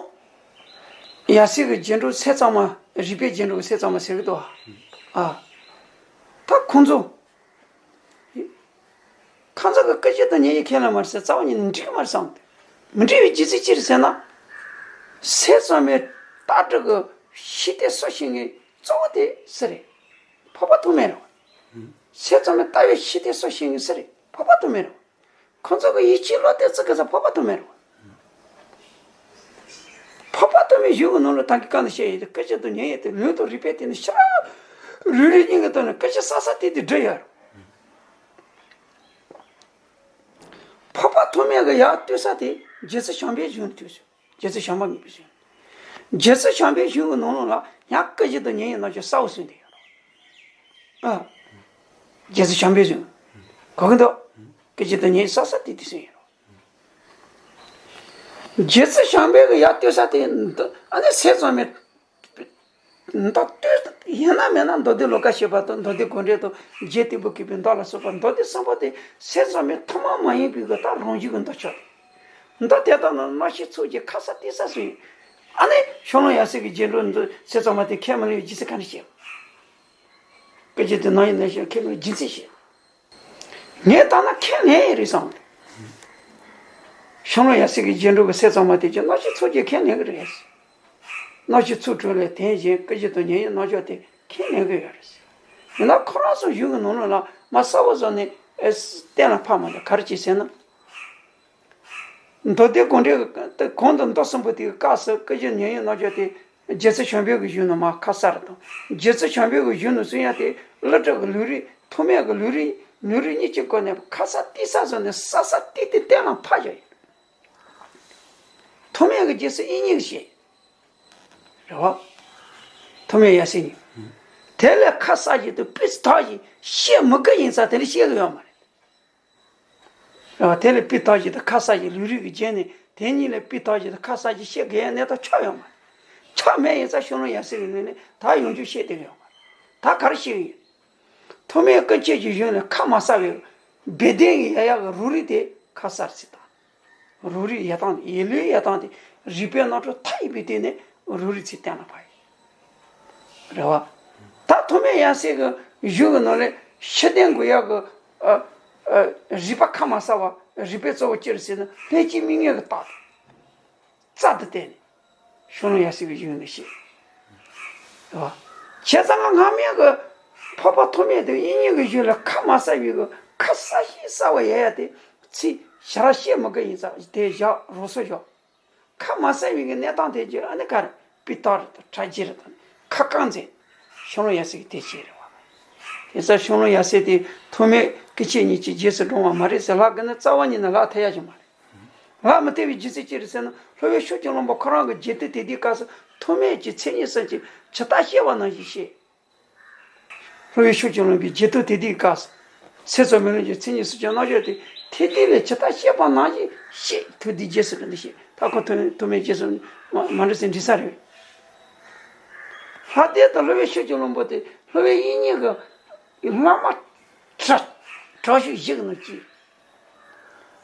ཀ་ཡ་སྲས་ཀྱི་རྗེས་འགྲོ་ཚད་ཙམ་མ་རིགས་པའི་རྗེས་འགྲོ་གི་ཚད་ཙམ་མ་ཟེར་གི་འདུག་ཨ། ཨ། ད་ཁོང་ཚོ། ཁ་ཚ་གི་སྐད་ཆ་དང་ཉན་ཡིན་ཁས་ལེན་མ་རེད་ཟེར་རྩ་བ་ཉིད་ནས་འགྲིག་གི་མ་རེད་བསམ་སྟེ། མི་འགྲིག་པའི་རྒྱུ་མཚན་ཅི་རེད་ཟེར་ན། ཚད་ཙམ་མའི་ལྟ་གྲུབ་ཀྱི་ཤེས་ལྡན་སུ་ཞིག་གི་གཙོ་བོ་དེ་སུ་རེད། འཕགས་པ་ཐོགས་མེད་རེད། ཚད་ཙམ་མའི་ལྟ་བའི་ཤེས་ལྡན་སུ་ཞིག་གི་སུ་རེད། འཕགས་པ་ཐོགས་མེད་རེད། ཁོ་ཚོ་གི་ཡིད་ཆེས་བློ་གཏད་བརྩི་གི་ས་འཕགས་པ་ཐོགས་མེད་རེད། འཕགས་པ་ཐོགས་མེད་གཞུང་གི་ནང་ལ་ད་གིན་གང་དུ་བཤད་ཡོད་དེ་སྐད་ཆ་དང་ཉན་ཡོད་དེ་ལུང་དང་རིགས་པའི་སྟེང་ནས་ཤ་རུས་རིག་གཉིས་ཀྱི་ཐོག་ནས་སྐད་ཆ་ས་ས་ཏིག་ཏིག་འདྲི་ཡོད་རེད། འཕགས་པ་ཐོགས་མེད་ཀྱི་ཡར་ལྟོས་ས་དེ་རྗེ་བཙུན་བྱམས་པའི་གཞུང་ལ་ལྟོས་སོང་། རྗེ་བཙུན་བྱམས་པ་མེད་པའི་གཞུང་། རྗེ་བཙུན་བྱམས་པའི་གཞུང་གི་ནང་ལོགས་ལ་ཡང་སྐད་ཆ་དང་ཉན་ཡོད་རྣམས་ཀྱི་ས་འོག་གསུངས་ཏེ་ཡོད་རེད། ཨ། རྗེ་བཙུན་བྱམས་པའི་གཞུང་། གོ་གི་འདུག་སྐད་ཆ་དང་ཉན་ཡོད་ས་ས་ཏིག་ཏིག་གསུངས་ཡོད་རེད། རྗེ་བཙུན་བྱམས་པའི་གི་ཡར་ལྟོས་ས་དེ་འདི་ཨ་ནི་ཚད་ཙམ་མའི་མདོ་ལྟོས་ཡིན་ན་མིན་ན་མདོ་སྡེ་ལོ་ཀ་བཤད་པ་དང་མདོ་སྡེ་དགོངས་འགྲེལ་དང་རྗེ་སྟེགས་བུ་བཀོད་པའི་མདོ་ལ་སོགས་པ་མདོ་སྡེ་གསུམ་པོ་དེ་ཚད་ཙམ་མའི་ཐུན་མོང་མ་ཡིན་པའི་གི་ད་རང་བཞིན་གི་མདོ་ཆགས་ཏེ། མདོ་དེ་དག་ནི་རྣམ་ཤེས་ཚོགས་ཀྱི་ཁ་ས་ཏིག་ས་སུ་ཡིན། ཨ་ནི་ཤོ་ལོ་ཀ་ཡ་སྲས་ཀྱི་རྗེས་འགྲོ་འདི་ཚད་ཙམ་མ་དེ་ཁས་མི་ལེན་རྒྱུ་མཚན་ག་ནས་བཤད། སྐད་ཆ་དེ་ནང་ཡིན་ན་ཤོ་ཁས་མི་ལེན་རྒྱུ་མཚན་བཤད། ངས་ལྟ་ན་ཁས་ལེན་ཡས་རེད་བསམ། ཤོ་ལོ་ཀ་ཡ་སྲས་ཀྱི་རྗེས་འགྲོ་གི་ཚད་ཙམ་མ་དེ་ཀྱང་རྣམ་ཤེས་ཚོགས་ཀྱིས་ཁས་ལེན་གི་རེད། རྣམ་ཤེས་ཚོགས་དྲུག་ལས་དོན་གཞན་སྐད་ཅིག་ཏུ་ཉན་ཡོད་རྣམ་གཞག་དེ་ཁས་ལེན་གི་ཡོད་རེད། ཡིན་ན་ཁོ་རང་ཚོ་གཞུང་གི་ནང་ལོགས་ལ་མ་གསལ་པོ་བཟོ་ནས་ཨེ་གཏན་ལ་ཕབ་མ་འདུག་ག་རེ་བྱས་ཟེར་ན། མདོ་སྡེ་དགོངས་འགྲེལ་གྱི་གོང་དུ་མདོ་གསུམ་པོ་དེའི་སྐབས་སུ་སྐད་ཅིག་ཉན་ཡོད་རྣམ་གཞག་དེ་རྗེ་བཙུན་བྱམས་པའི་གི་གཞུང་ནང་མར་ཁ་གསལ་རེ་དང་རྗེ་བཙུན་བྱམས་པའི་གི་གཞུང་ནང་གསུང་ཡ་དེ་བསླུ་བྲིད་ཀྱི་ལུང་རིགས་ཐོགས་མེད་ཀྱི་ལུང་རིགས་ལུང་རིགས་གཉིས་ཀྱི་སྒོ་ནས་ཁ་ས་ཏིག་ས་བཟོས་ནས་ས་ས་ཏིག་ཏིག་གཏན་ལ་ཕབ་བཞག་ཡོད། ཐོགས་མེད་ཀྱི་རྗེས་སུ་དབྱིག་གཉེན་བཤད། རེད་བ། ཐོགས་མེད་ཡ་སྲས་ནི། དེ་ལས་ཁ་གསལ་ཞིག་ཏུ་སྤུས་དག་ཞིག་བཤད་མི་དགོས་ཡིན་ཙང་དེ་འདྲ་བཤད་གི་ཡོད་མ་རེད། རེད་བ། དེ་ལས་སྤུས་དག་ཞིག་ཏུ་ཁ་གསལ་ཞིག་ལུང་རིགས་ཀྱི་རྗེས་ནས་དེ་གཉིས་ལས་སྤུས་དག་ཞིག་ཏུ་ཁ་གསལ་ཞིག་བཤད་དགོས་ཡ་གནས་སྟངས་ཆགས་ཡོད་མ་རེད། ཆགས་མེད་ཡིན་ཙང་ཤོ་ལོ་ཀ་ཡ་སྲས་ཀྱི་ལུང་ནས་ད་ཡོང་རྒྱུ་བཤད་བསྡད་གི་ཡོད་མ་རེད། ད་ག་རེ་བཤད་གི་ཡོད། ཐོགས་མེད་ཀུན་མཁྱེན་གྱི་གཞུང་ནས་ཁ་མ་གསལ་བའི་སྦས་དོན་གྱི་ཡ་ཡག་གི་རོ་རིགས་དེ་ཁ་གསལ་ཟེར་དང་། རང་རིག་ཡལ་སྟངས་དེ་ཡལ་ལོས་ཡལ་སྟངས་དེ་རིག་པའི་རྣམ་གྲངས་མཐའ་ཡས་པའི་སྟེང་ནས་རང་རིག་ཚུར་བསྟན་ལ་ཕར་ཡོད། རེད་བ། ད་ཐོགས་མེད་ཡབ་སྲས་ཀྱི་གཞུང་གི་ནང་ལས་ཤེས་ལྡན་དགོས་ཡག་གི་ཨ་ཨ་རིག་པ་ཁ་མ་གསལ་བ་རིག་པའི་གཙོ་བོ་ཅི་རེད་ཟེར་ན་ལྷན་སྐྱེས་མིག་ལྔའི་གི་རྟགས་དང་། རྩ་དང་བརྟེན་ནས་ཤོང་ལོང་ཡབ་སྲས་ཀྱི་གཞུང་ནས་བཤད། རེད་བ། བྱས་ཙང་སྔ་མའི་གི་འཕགས་པ་ཐོགས་མེད་དང་དབྱིག་གཉེན་གྱི་གཞུང་ལ་ཁ་མ་གསལ་བའི་གི་ཁ་གསལ་ཤིང་གསལ་བ་ཡལ་ཡག་དེ་ཚིག་ཞེ་དྲག་བཤད་མི་དགོས། ཡིན་ཙང་དེ་བཞག་རོགས་སོ་བཞག་ཁ་མ་གསལ་བའི་གི་གནས་སྟངས་དེ་རྒྱུ་ཨ་ནི་ག་རེ་སྤུས་དག་རེད་དང་ཁྲ་རྒྱས་རེད་དང་ཁ་བཀང་མཛད། ཤོང་ལོང་ཡབ་སྲས་ཀྱིས་དེ་བྱས་རེད་བ། དེ་ཚ་ཤོང་ལོང་ཡབ་སྲས་དེ་ཐོགས་མེད་སྐུ་མཆེད་གཉིས་ཀྱི་རྗེས་སུ་འབྲང་བ་མ་རེད་ཟེར་ལབ་དགོས་ན་རྩ་བ་ཉིད་ནས་ལབ་ཐུབ་ཡག་ཅིག་མ་རེད། ལབ་མི་ཐུབ་པའི་རྒྱུ་མཚན་ཅི་རེད་ཟེར་ན་སློབ་དཔོན་ཤུགས་ཀྱི་རློན་པ་ཁོ་རང་གི་རྒྱན་དུ་དེ་དུས་སྐབས་སུ་ཐོགས་མེད་ཀྱི་མཚན་ཉིད་གསུམ་གྱི་ཇི་ལྟར་བཤད་པ་ནང་བཞིན་བཤད། སློབ་དཔོན་ཤུགས་ཀྱི་རློན་པའི་རྒྱན་དུ་དེ་དུས་སྐབས་སུ་ཚེ་རྫོགས་མེ་ལོང་གི་མཚན་ཉིད་གསུམ་གྱི་རྣམ་གཞག་དེ་ཐེག་ཆེན་ལས་ཇི་ལྟར་བཤད་པ་ནང་བཞིན་བཤད་ཐུབ་དུས་རྗེས་སུ་འགྲོ་འདི་བཤད་ད་ཁོ་ཐོགས་མེད་ཐོགས་མེད་རྗེས་སུ་མ་མ་འགྲོ་ཟེར་འགྲིག་ས་རེད། ལྷག་དེ་དང་སློབ་དཔོན་ཤུགས་ཀྱི་རློན་པ་དེ་སློབ་དཔོན་དབྱིག་གཉེན་གྱི་བླ་མ་དྲག་དྲག་ཤོས་བཞི་གི་ནང་གཅིག་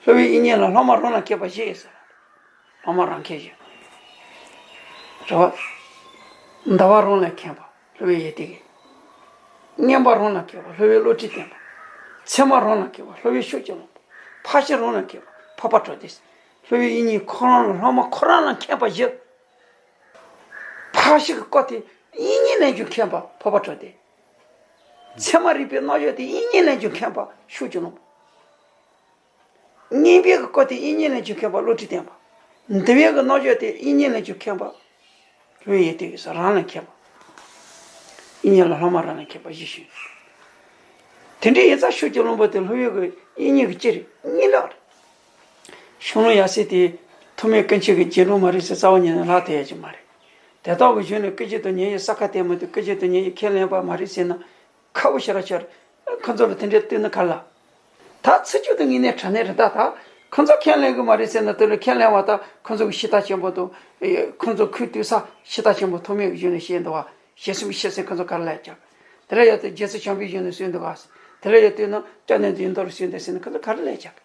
སློབ་དཔོན་དབྱིག་གཉེན་ལ་སློབ་མ་རང་ལ་མཁས་པ་བཞི་ཡོད་ཟེར། སློབ་མ་རང་མཁས་བཞི། རེད་བ། ཟླ་བ་རང་ལ་མཁས་པ་སློབ་དཔོན་ཡེ་ཏི་གེ། མཉན་པ་རང་ལ་མཁས་པ་སློབ་དཔོན་བློ་གྲོས་བརྟན་པ། ཚད་མ་རང་ལ་མཁས་པ་སློབ་དཔོན་ཤུགས་ཀྱི་རློན་པ། འཕགས་ཤིང་རང་ལ་མཁས་པ་འཕགས་པ་གྲོལ་སྡེ། སློབ་དཔོན་དབྱིག་གཉེན་ཁོ་རང་ལ་སློབ་མ་ཁོ་རང་ལ་མཁས་པ་བཞི། འཕགས་ཤིང་གི་སྐོར་དེ་དབྱིག་གཉེན་ལས་ཀྱང་མཁས་པ་འཕགས་པ་གྲོལ་སྡེ། ཚད་མ་རིག་པའི་རྣམ་གཞག་དེ་དབྱིག་གཉེན་ལས་ཀྱང་མཁས་པ་ཤུགས་ཀྱི་རློན་པ། མཉན་པའི་གི་སྐོར་དེ་དབྱིག་གཉེན་ལས་ཀྱང་མཁས་པ་བློ་གྲོས་བརྟན་པ། འདུལ་བའི་གི་རྣམ་གཞག་དེ་དབྱིག་གཉེན་ལས་ཀྱང་མཁས་པ། སློབ་དཔོན་ཡེ་ཏི་གེ་སོགས་རང་ལས་མཁས་པ། དབྱིག་གཉེན་ལ་སློབ་མ་རང་ལས་མཁས་པ་བཞི་ཞུས། དེ་འདྲའི་ཡིན་ཙང་ཤུགས་ཀྱི་རློན་པ་དེ་སློབ་དཔོན་གྱི་དབྱིག་གཉེན་གྱི་ལྕེ་རེད་གཉིས་ལག་རེད། ཤོང་ལོང་ཡབ་སྲས་དེ་ཐོགས་མེད་སྐུ་མཆེད་ཀྱི་རྗེས་འགྲོ་མ་རེད་ཟེར་རྩ་བ་ཉིད་ནས་ལབ་ཐུབ་ཡག་ཅིག་མ་རེད། དེ་དག་གི་གཞུང་ནས་སྐུ་མཆེད་དང་ཉེ་བའི་ས་ཁ་ལྟད་མོ་དེ་སྐུ་མཆེད་དང་ཉེ་བའི་ཁས་ལེན་པ་མ་རེད་ཟེར་ན། ཁག་པོ་ཞེ་དྲག་ཆགས་རེད། ཁོ་ཚོ་ལ་དེ་འདྲའི་བསྟུན་ན་ག་རེ་ལབ། ད་ཚིག་བརྗོད་དུ་དངོས་གནས་དྲང་གནས་རེད་ད་ད། ཁོ་ཚོ་ཁས་ལེན་གི་མ་རེད་ཟེར་ན་དེ་ལ་ཁས་ལེན་པ་ད་ཁོ་ཚོ་གི་ཤེས་རྟགས་ཆེན་པོ་དང་། ཁོ་ཚོ་ཁུར་བཏུད་ས་ཤེས་རྟགས་ཆེན་པོ་ཐོགས་མེད་ཀྱི་གཞུང་ནས་བཤད་འདུག་བ། ཞེ་གསུམ་ཤེས་ཟེར་ཁོ་ཚོ་ག་རེ་ལབ་ཀྱག་དེ་ལ་ཡོད་དེ་རྗེ་བཙུན་བྱམས་པའི་གཞུང་ནས་གསུངས་འདུག་བ། དེ་ལ་ཡོད་དེ་ན་སྐྱབས་གནས་འདི་མདོ་རུ་གསུངས་འདུག་ཟེར་ན་ཁོ་ཚོ་ག་རེ་ལབ་ཀྱག་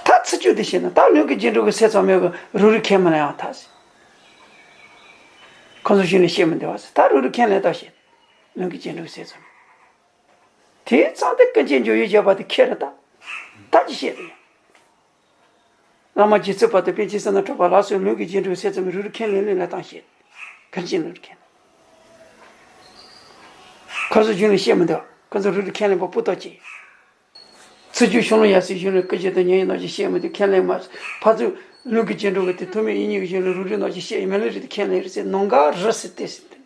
ད་ཚིག་བརྗོད་དུ་བཤད་ན་ད་ལུང་གི་རྗེས་འགྲོ་གི་སྲས་ཚང་མས་གི་རང་རིག་ཁས་མི་ལེན་ཡང་ཐལ་ཟེར། ཁོ་ཚོ་གཞུང་ནས་བཤད་མི་འདུག་བ་ཟེར། ད་རང་རིག་ཁས་ལེན་ད་བཤད། ལུང་གི་རྗེས་འགྲོ་གི་སྲས་ཚང་མས། དེ་ཙང་དེ་ཀུན་མཁྱེན་འཇམ་དབྱངས་བཞད་པ་དེ་ཁས་རེད་ད། ད་ཅི་བཤད་དེ། བླ་མ་རྗེ་བཙུན་པ་དང་པཎ་ཆེན་བསོད་ནམས་གྲགས་པ་ལ་སོགས་ལུང་གི་རྗེས་འགྲོའི་སྲས་ཚང་མས་རང་རིག་ཁས་ལེན་ལེན་ལ་བཏང་བཤད། ཀུན་མཁྱེན་རང་རིག་ཁས་ལེན། ཁོ་ཚོ་གཞུང་ནས་བཤད་མི་འདུག་ཁོ་ཚོ་རང་རིག་ཁས་ལེན་པ་སྤུ་དག་ཅིག་ཚིག་བརྗོད་ཤོང་ལོང་ཡབ་སྲས་གཞུང་ནས་སྐུ་མཆེད་དང་ཉེ་བའི་རྣམ་གཞག་བཤད་མི་འདུག་ཁས་ལེན་མ། ཕར་ཚུར་ལུང་གི་རྗེས་འགྲོ་གི་དེ་ཐོགས་མེད་དབྱིག་གཉེན་གྱི་གཞུང་ལ་རང་རིག་རྣམ་གཞག་བཤད་ཡིན་མིན་ལ་རིགས་དེ་ཁས་ལེན་རེད་ཟེར་ནམ་མཁའ་རི་སུ་བལྟས་ཟིན་དེ།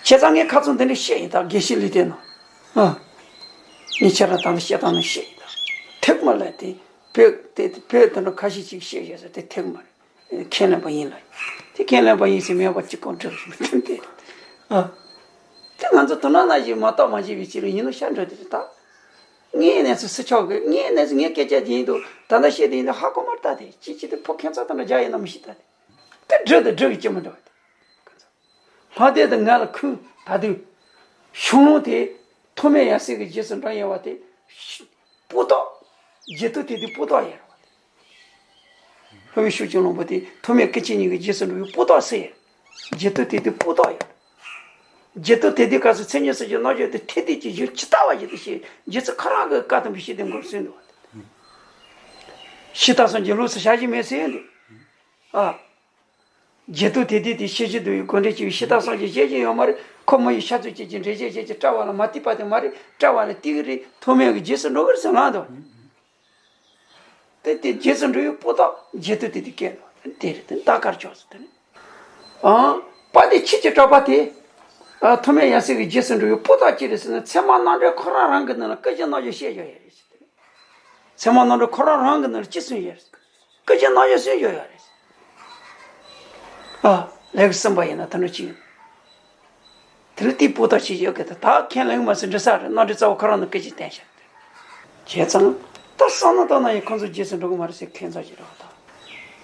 བྱས་ཙང་ངས་ཁ་ཚོན་འདི་འདྲ་བཤད་ཡིན་ད་དགེ་བཤེས་ལུས་རྟེན་ནང་། ཨ། ངས་ཁྱེད་རང་དང་དུ་བཤད་སྟངས་ནང་བཤད་ཡིན་ད། ཐེག་མ་ལ་དེ་བོད་དེ་བོད་དེ་འདྲ་ཁ་ཤས་ཅིག་བཤད་བཞག་ས་དེ་ཐེག་མ་རེད། ཁས་ལེན་པ་ཡིན་ལ། དེ་ཁས་ལེན་པ་ཡིན་ཟེར་མེད་པ་གཅིག་གང་འགྲིག་མི་ཐུབ་དེ། ཨ། དེ་ང་ཚོ་དོ་སྣང་ན་ཞིག་མ་གཏོགས་མ་བྱས་པའི་ཕྱིར་ཡིན་ནོ་ཤར་འགྲོ་དེ་རེད་ད། ངའི་གནས་ཚུལ་སུ་ཆགས་གི་ངའི་གནས་ཚུལ་ངའི་སྐད་ཆ་དེ་ཡིན་འདུག་ད་ལྟ་བཤད་དེ་ཡིན་འདུག་ཧ་གོ་མར་ལྟ་དེ་ཅི་ཅི་དེ་ཕོ་ཁྱད་མཚར་དང་འདྲ་རྒྱ་ཡིན་ན་མི་ཤེས་ད་དེ། དེ་འགྲིག་དང་འགྲིག་གི་ཅི་མི་འདུག་དེ། ལྷ་སྡེ་དང་ང་ལ་ཁུངས་ད་དུང་ཤོང་ལོང་དེ་ཐོགས་མེད་ཡབ་སྲས་ཀྱི་རྗེས་སུ་འགྲོ་ཡོད་པ་དེ་སྤུ་དག་རྗེ་བཙུན་དེ་དུས་སྤུ་དག་ཡོད་རེད་བ། སློབ་དཔོན་ཤུགས་ཀྱི་རློན་པ་དེ་ཐོགས་མེད་སྐུ་མཆེད་གཉིས་ཀྱི་རྗེས་སུ་འགྲོ་བའི་སྤུ་དག་སེ། རྗེ་བཙུན་དེ་དུས་སྤུ་དག་ཡོད། རྗེ་བཙུན་དེ་དུས་སྐབས་སུ་མཚན་ཉིད་གསུམ་གྱི་རྣམ་གཞག་དེ་ཐེག་དེ་ཀྱི་གཞུང་ཇི་ལྟ་བ་བཞིན་དུ་བཤད་རྗེ་བཙུན་ཁོ་རང་གི་བཀའ་དམ་པའི་ཤེས་ལྡན་མགོན་གསུངས་འདུག་བ། ཤེས་རྟགས་སངས་རྒྱས་ལོགས་སུ་བཞག་གི་མེད་ཟེར་ཡོད་འདུག་ཨ། རྗེ་བཙུན་དེ་དུས་དེ་ཤེས་བཞིན་དུ་ཡི་དགོངས་འགྲེལ་གྱི་ཤེས་རྟགས་སངས་རྒྱས་བཤད་ཀྱི་ཡོད་མ་རེད། ཁོ་མི་ཡི་ཤ་ཚུགས་ཅན་གྱི་འགྲེལ་བཤད་བཤད་ཀྱི་བཀྲལ་བ་ལ་མ་ལྟོས་པ་དེ་མ་རེད། བཀྲལ་བ་ལ་ལྟོས་ཀྱི་རེད། ཐོགས་མེད་ཀྱི་རྗེས་སུ་འགྲོ་གི་རེད་ཟེར་ལབ་འདུག་དེ་དེ་རྗེས་སུ་འགྲོ་བའི་སྤུ་དག་རྗེ་བཙུན་དེ་དུས་སྐད་འདུག་དེ་རེད་དེ་ད་གར་ཆོག་ཟེར་དེ་ནི། ཨང་། པ་དེ་ཁྱེད་ཀྱི་གྲགས་པ་དེ། ཨ། ཐོགས་མེད་ཡབ་སྲས་ཀྱི་རྗེས་སུ་འགྲོ་བའི་སྤུ་དག་ཅི་རེད་ཟེར་ན་ཚད་མ་རྣམ་འགྲེལ་ཁོ་རང་རང་གི་ནང་ལ་སྐུ་བཞི་རྣམ་གཞག་བཤད་ཡོད་ཡ་རེད་ཟེར་དེ་ནི། ཚད་མ་རྣམ་འགྲེལ་ཁོ་རང་རང་གི་ནང་ལ་ཅི་གསུངས་ཡོད་རེད། སྐུ་བཞི་རྣམ་གཞག་གསུངས་ཡོད་ཡོད་རེད། ཨ། ལས་ཀྱི་གསུམ་པ་ཡིན་ན་ད་ནི་ཅི་ཡིན། དེ་ལ་དེའི་སྤུ་དག་ཅི་ཡོད་གི་ད་ད་ཁས་ལེན་མ་ཟིན་འགྲིག་ས་རེད། རྣམ་འགྲེལ་རྩ་བ་ཁོ་རང་ནང་སྐུ་བཞི་བསྟན་ཤག་བྱས་ཙང་ད་བསམ་བློ་བཏང་ན་ཡང་ཁོང་ཚོ་རྗེས་སུ་འགྲོ་གི་མ་རེད་ཟེར་ཁྱད་མཚར་ཅིག་རེད་བ་ད།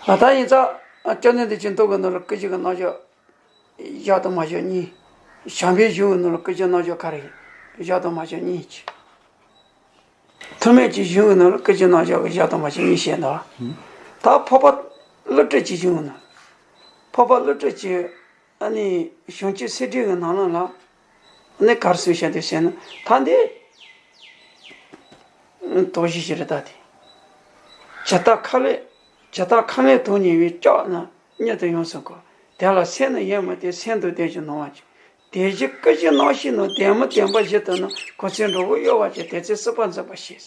ད་ལྟ་ཡིན་ཙང་སྐྱབས་གནས་འདི་ཅི་མདོ་གི་ནང་ལ་སྐུ་བཞི་གི་རྣམ་གཞག་བཞག་དང་མ་བཞག་གཉིས། བྱམས་པའི་གཞུང་གི་ནང་ལ་སྐུ་བཞི་རྣམ་གཞག་ག་རེ་ཡིན། བཞག་དང་མ་བཞག་གཉིས་ཀྱི། ཐུར་མེད་ཀྱི་གཞུང་གི་ནང་ལ་སྐུ་བརྒྱུད་རྣམ་གཞག་གི་ཞལ་ཐང་པ་ཞིག་གཉིས་བཤད་འདུག། ད་འཕགས་པ་ཀླུ་སྒྲུབ་ཀྱི་གཞུང་གི་ནང་། འཕགས་པ་ཀླུ་སྒྲུབ་ཀྱི་ཨ་ནི་བྱང་ཆུབ་སེམས་འགྲེལ་གྱི་ནང་ལ་ཨ་ནི་ག་རེ་གསུངས་བཞག་འདུག་ཟེར་ན། ད་འདི་དོགས་གཞི་ཞིག་རེད། ད་དེ་ཇི་ལྟར་ཁ་ལས་ཇི་ལྟར་ཁ་ལས་དོན་གཉེར་བས་སྐྲག་ན་མྱུར་དུ་ཡོངས་སུ་འགོག། དེ་ལ་སེམས་ནི་ཡེངས་མི་བཏུབ། སེམས་དང་ལྡན་ཞིང་ནོར་བར་འགྱུར། དེ་བཞིན་སྐུ་བཞིའི་རྣམ་ཤེས་ནི། ལྡན་མིན་བདེན་པར་གཞི་བཏུབ་ན། གོ་ཆེན་འགྲོ་བའི་གཡོ་བ་ཅན། དེ་ཚེ་སྲིད་པ་འཛིན་པར་ཤེས།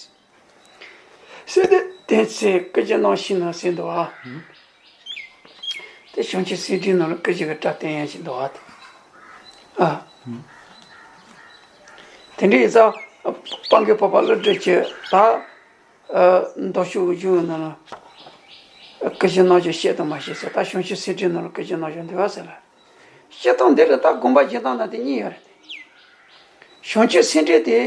ཟེར་ཏེ་དེ་ཚེ་སྐུ་བཞིའི་རྣམ་ཤེས་ནི་ཟེར་འདུག་ཨ། དེ་བྱང་ཆུབ་སེམས་འགྲེལ་ནང་ལ་སྐུ་བཞི་གི་སྒྲ་བསྟན་ཡ་ཞིག་འདུག་ཨ། ཨ། དེ་འདྲའི་ཡིན་ཙང་སྤང་གི་འཕགས་པ་ཀླུ་སྒྲུབ་ཀྱི་ད། ཨ། མདོ་ཕྱོགས་ཀྱི་གཞུང་ནང་ལ་སྐུ་བཞིའི་རྣམ་གཞག་བཤད་དང་མ་བཤད་ཟེར། ད་བྱང་ཆུབ་སེམས་འགྲེལ་ནང་ལ་སྐུ་བཞིའི་རྣམ་གཞག་འདུས་པ་ཟེར་ལ། བཤད་སྟངས་འདི་ལ་ད་དགོངས་པ་བཞེས་སྟངས་ན་དེ་གཉིས་ཡོད་རེད། བྱང་ཆུབ་སེམས་འགྲེལ་དེ།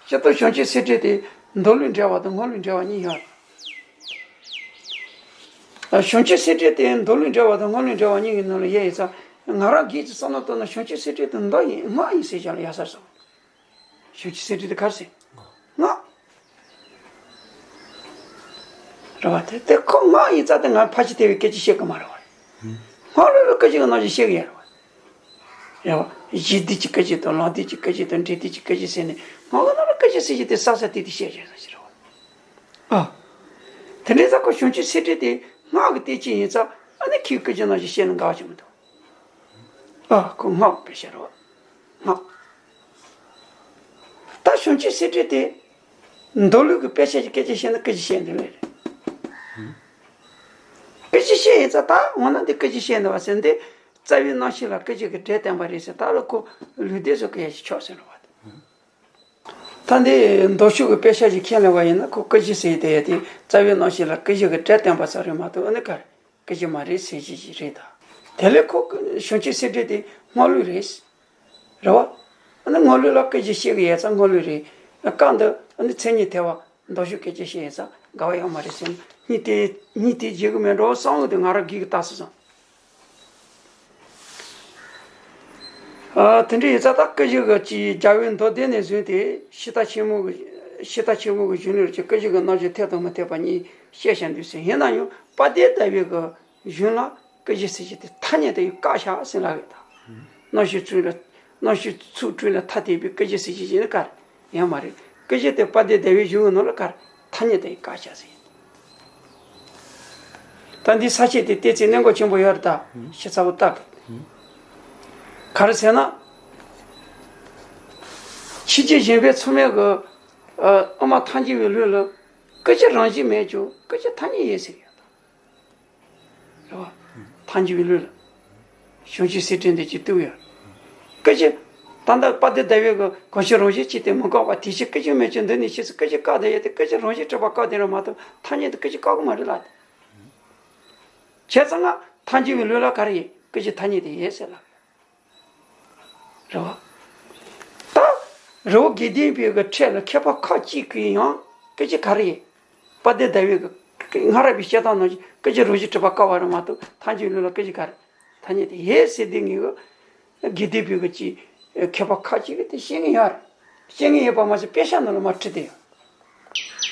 སྤྱིར་བཏང་བྱང་ཆུབ་སེམས་འགྲེལ་དེ་མདོ་ལུགས་འགྲེལ་བ་དང་སྔགས་ལུགས་འགྲེལ་བ་གཉིས་ཡོད་རེད། བྱང་ཆུབ་སེམས་འགྲེལ་དེ་མདོ་ལུགས་འགྲེལ་བ་དང་སྔགས་ལུགས་འགྲེལ་བ་གཉིས་ཀྱི་ནང་ལ་ཡོད་ཡིན་ཙང་། ང་རང་སྒེར་གྱི་བསམ་བློ་བཏང་ན་བྱང་ཆུབ་སེམས་འགྲེལ་དེ་མདོ་ཡིན། སྔགས་ཡིན་ཟེར་བཞག་ལ་ཡག་ས་རེད་བསམ། བྱང་ཆུབ་སེམས་འགྲེལ་དེ་ག་རེ་ཟེར། སྔགས། རེད་བ། དེ་དེ་ཁོ་སྔགས་ཡིན་ཙང་དེ་ང་ཕལ་ཆེར་དེ་བས་སྐད་ཆ་བཤད་གི་མ་རེད་བ། སྔགས་ལུགས་ལ་སྐད་ཆ་གི་ནང་བཞིན་བཤད་གི་ཡོད་རེད་བ། རེད་བ། གཞི་འདུས་ཀྱི་སྐད་ཆ་དང་ལམ་འདུས་ཀྱི་སྐད་ཆ་དང་འབྲས་འདུས་ཀྱི་སྐད་ཆ་ཟེར་ནས་སྔགས་ཀྱི་ནང་ལ་སྐད་ཆ་ཟེར་གྱི་དེ་ས་ས་དེ་དེ་བཤད་བྱས་ས་ཞིག་རེད་བ། ཨ། དེ་འདྲའི་ཙང་ཁོ་བྱང་ཆུབ་སེམས་འགྲེལ་དེ་སྔགས་ཀྱི་གཏན་ཚིགས་ཡིན་ཙང་ཨ་ནི་ཁོས་སྐད་ཆ་ནང་བཞིན་བཤད་ན་འགལ་བ་ཅིག་མི་འདུག། ཨ། ཁོ་སྔགས་ཀྱི་དཔེ་ཆ་རེད་བ། སྔགས། ད་བྱང་ཆུབ་སེམས་འགྲེལ་དེ་མདོ་ལུགས་ཀྱི་དཔེ་ཆ་ཞིག་སྐད་ཆ་བཤད་ན་སྐད་ཆ་བཤད་འདི་ལས་རེད། སྐད་ཆ་བཤད་ཡིན་ཙང་ད་འོ་ན་འདི་སྐད་ཆ་བཤད་འདི་བ་ཟེར་འདི་རྩ་བའི་རྣམ་ཤེས་ལ་སྐད་ཆ་གི་སྒྲས་བསྟན་པ་རེད་ཟེར། ད་ལ་ཁོ་ལུགས་ལྡོག་བཟོ་གི་ཡ་ཞིག་ཆོག་ཟེར་རེད་བ། ད་འདི་མདོ་ཕྱོགས་ཀྱི་དཔེ་ཆ་ཞིག་ཁས་ལེན་པ་ཡིན་ན་ཁོ་སྐུ་བཞི་ཟེར་དེ་དེ་རྩ་བའི་རྣམ་ཤེས་ལ་སྐུ་བཞི་གི་སྒྲས་བསྟན་པ་ཙམ་རེད་མ་གཏོགས་ཨ་ནི་ག་རེ། སྐུ་བཞི་མ་རེད་ཟེར་གྱི་ཞིག་རེད་ད། དེ་ལས་ཁོ་བྱང་ཆུབ་སེམས་འགྲེལ་དེ་སྔགས་ལུགས་རེད། རེད་བ། ཨ་ནི་སྔགས་ལུགས་ལ་སྐུ་བཞི་བཤད་གི་ཡོད་ཙང་སྔགས་ལུགས་རེད། སྐབས་འདི་ཨ་ནི་མཚན་ཉིད་ཐེག་པ་མདོ་ཕྱོགས་སྐད་ཆ་བཤད་ཡོད་ཙང་འགལ་བ་ཡོད་མ་རེད་ཟེར་ན་གཉིས་དེ་གཉིས་དེ་བརྗེད་གི་མེད་འགྲོ་བསམ་འོ་དེ་ང་རང་སྒེར་གྱི་ལྟ་ཚུལ་བཟང་། ཨ། དེ་འདྲ་ཡིན་ཙང་ད་སྐུ་བཞི་གི་ཅིག་རྒྱལ་བའི་མདོ་སྡེ་ནས་བཟུང་སྟེ་ཤིང་རྟ་ཆེན་མོ་གི་ཤིང་རྟ་ཆེན་མོ་གི་གཞུང་ལུགས་ཀྱི་སྐུ་བཞི་གི་རྣམ་གཞག་འཐད་དང་མི་འཐད་པ་གཉིས་བཤད་བཞག་འདུག་ཟེར། ཡིན་ན་ཡང་དཔལ་ལྡན་ཟླ་བའི་གི་གཞུང་ལ་སྐུ་བཞི་ཟེར་གྱི་དེ་ཐ་སྙད་དུ་ཡང་བཀག་བཞག་ཟེར་ལབ་ཡོད་ད། རྣམ་བཤད་ཚུལ་ལ་རྣམ་བཤད་ཚུལ་དྲུག་ལ་ཐ་དད་པའི་སྐུ་བཞི་ཟེར་གྱི་ཅིག་ནི་ག་རེ་ཡང་མ་རེད། སྐུ་བཞི་དེ་དཔལ་ལྡན་ཟླ་བའི་གཞུང་གི་ནང་ལ་ག་རེ་ཐ་སྙད་དུ་ཡང་བཀག་བཞག་ཟེར། ད་འདི་ས་བཅད་དེ་བལྟས་ཚེ་གནད་འགག་ཆེན་པོ་ཡོད་རེད་ད། ཤེས་ཚ་པོ་ལྟ་དགོས། ག་རེ་ཟེར་ན། ཕྱིན་ཅི་གཞན་ཕན་མཚུངས་མེད་ཀྱི་ཨ་དབུ་མ་ཐལ་འགྱུར་བའི་ལུགས་ལ་སྐུ་བཞི་རང་བཞིན་མེད་ཀྱང་སྐུ་བཞི་ཐ་སྙད་ཡོད་ཟེར་ཡོད་ད། རེད་བ། ཐལ་འགྱུར་བའི་ལུགས་ལ། བྱང་ཆུབ་སེམས་འགྲེལ་འདི་ཅིག་བཏུས་ཡོད། སྐུ་བཞི། ད་ལྟ་དཔལ་ལྡན་ཟླ་བའི་གི་གང་ཕྱིར་རང་བཞིན་གཅིག་སྟེ་མི་འགག་པ་དེ་ཕྱིར་སྐུ་བཞི་མེད་ཀྱང་འདི་ནི་ཕྱིས་སུ་སྐུ་བཞི་བཀག་སྟེ་ཡོད་དེ་སྐུ་བཞི་རང་བཞིན་གྲུབ་པ་བཀག་སྟེ་རེད་མ་གཏོགས་ཐ་སྙད་དུ་སྐུ་བཞི་བཀག་གི་མ་རེད་ལ། བྱས་ཙང་ང་ཐལ་འགྱུར་བའི་ལུགས་ལ་ག་རེ་ཡིན་སྐུ་བཞི་ཐ་སྙད་དུ་ཡོད་ཟེར་ལ། རེད་བ། ད། རི་བོ་དགེ་ལྡན་པའི་གི་ཕྲད་ལ་མཁས་པ་ཁ་ཅིག་གིས་ཡང་སྐུ་བཞི་ག་རེ་ཡིན། དཔལ་ལྡན་ཟླ་བའི་གི་སྔ་རབས་པའི་བཤད་སྟངས་ནང་བཞིན་སྐུ་བཞི་རང་བཞིན་གྲུབ་པ་བཀག་པ་རེད་མ་གཏོགས་ཐལ་འགྱུར་ལུགས་ལ་སྐུ་བཞི་ག་རེ་ཐ་སྙད་དུ་ཡོད་ཟེར་དེ་ངེས་གི་དགེ་ལྡན་པའི་གི་ཅིག་མཁས་པ་ཁ་ཅིག་གིས་དེ་བཤད་ངེས་ཡོད་རེད། བཤད་ངེས་ཡོད་པ་མ་ཟད་དཔེ་ཆ་ནང་ལ་མར་བྲིས་ཏེ་ཡོད།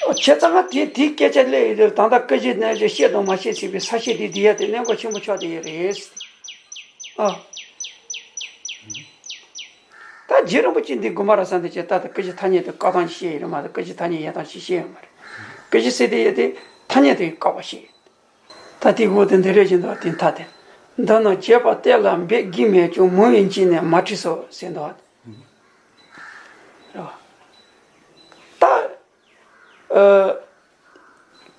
ཨོ་བྱས་ཙང་ང་དེ་དེའི་སྐད་ཆ་སླེབས་ཡོད་དུས་ད་ལྟ་སྐུ་བཞི་རྣམ་གཞག་བཤད་དང་མ་བཤད་ཟེར་བའི་ས་བཤད་དེ་འདི་ཡ་དེ་གནད་འགག་ཆེན་པོ་ཆགས་བསྡད་ཡོད་རེད། ཨ། ད་རྗེ་རིན་པོ་ཆེ་འདི་དགོངས་པ་རབ་གསལ་འདི་བྱས་ད་ལྟ་སྐུ་བཞི་ཐ་སྙད་དུ་བཀག་སྟངས་ཤིག་བཤད་ཡོད་རེད་མ་གཏོགས་སྐུ་བཞི་ཐ་སྙད་ཡོད་སྟངས་ཤིག་བཤད་ཡོད་མ་རེད། སྐུ་བཞི་ཟེར་དེ་ཡོད་དེ་ཐ་སྙད་དུ་བཀག་པ་ཞིག་ཡོད། ད་དེའི་འོག་ཏུ་འདི་རེད་བཞིན་དུ་དེ་མཐའ་དེར། འདི་ནི་བྱས་པ་གཏེར་ལ་འབེབས་བགྱིས་མེད་ཀྱང་མུན་པའི་དཀྱིལ་ནས་མ་བྲིས་སོ་ཟེར་འདུག། རེད་བ། ད། ཨ།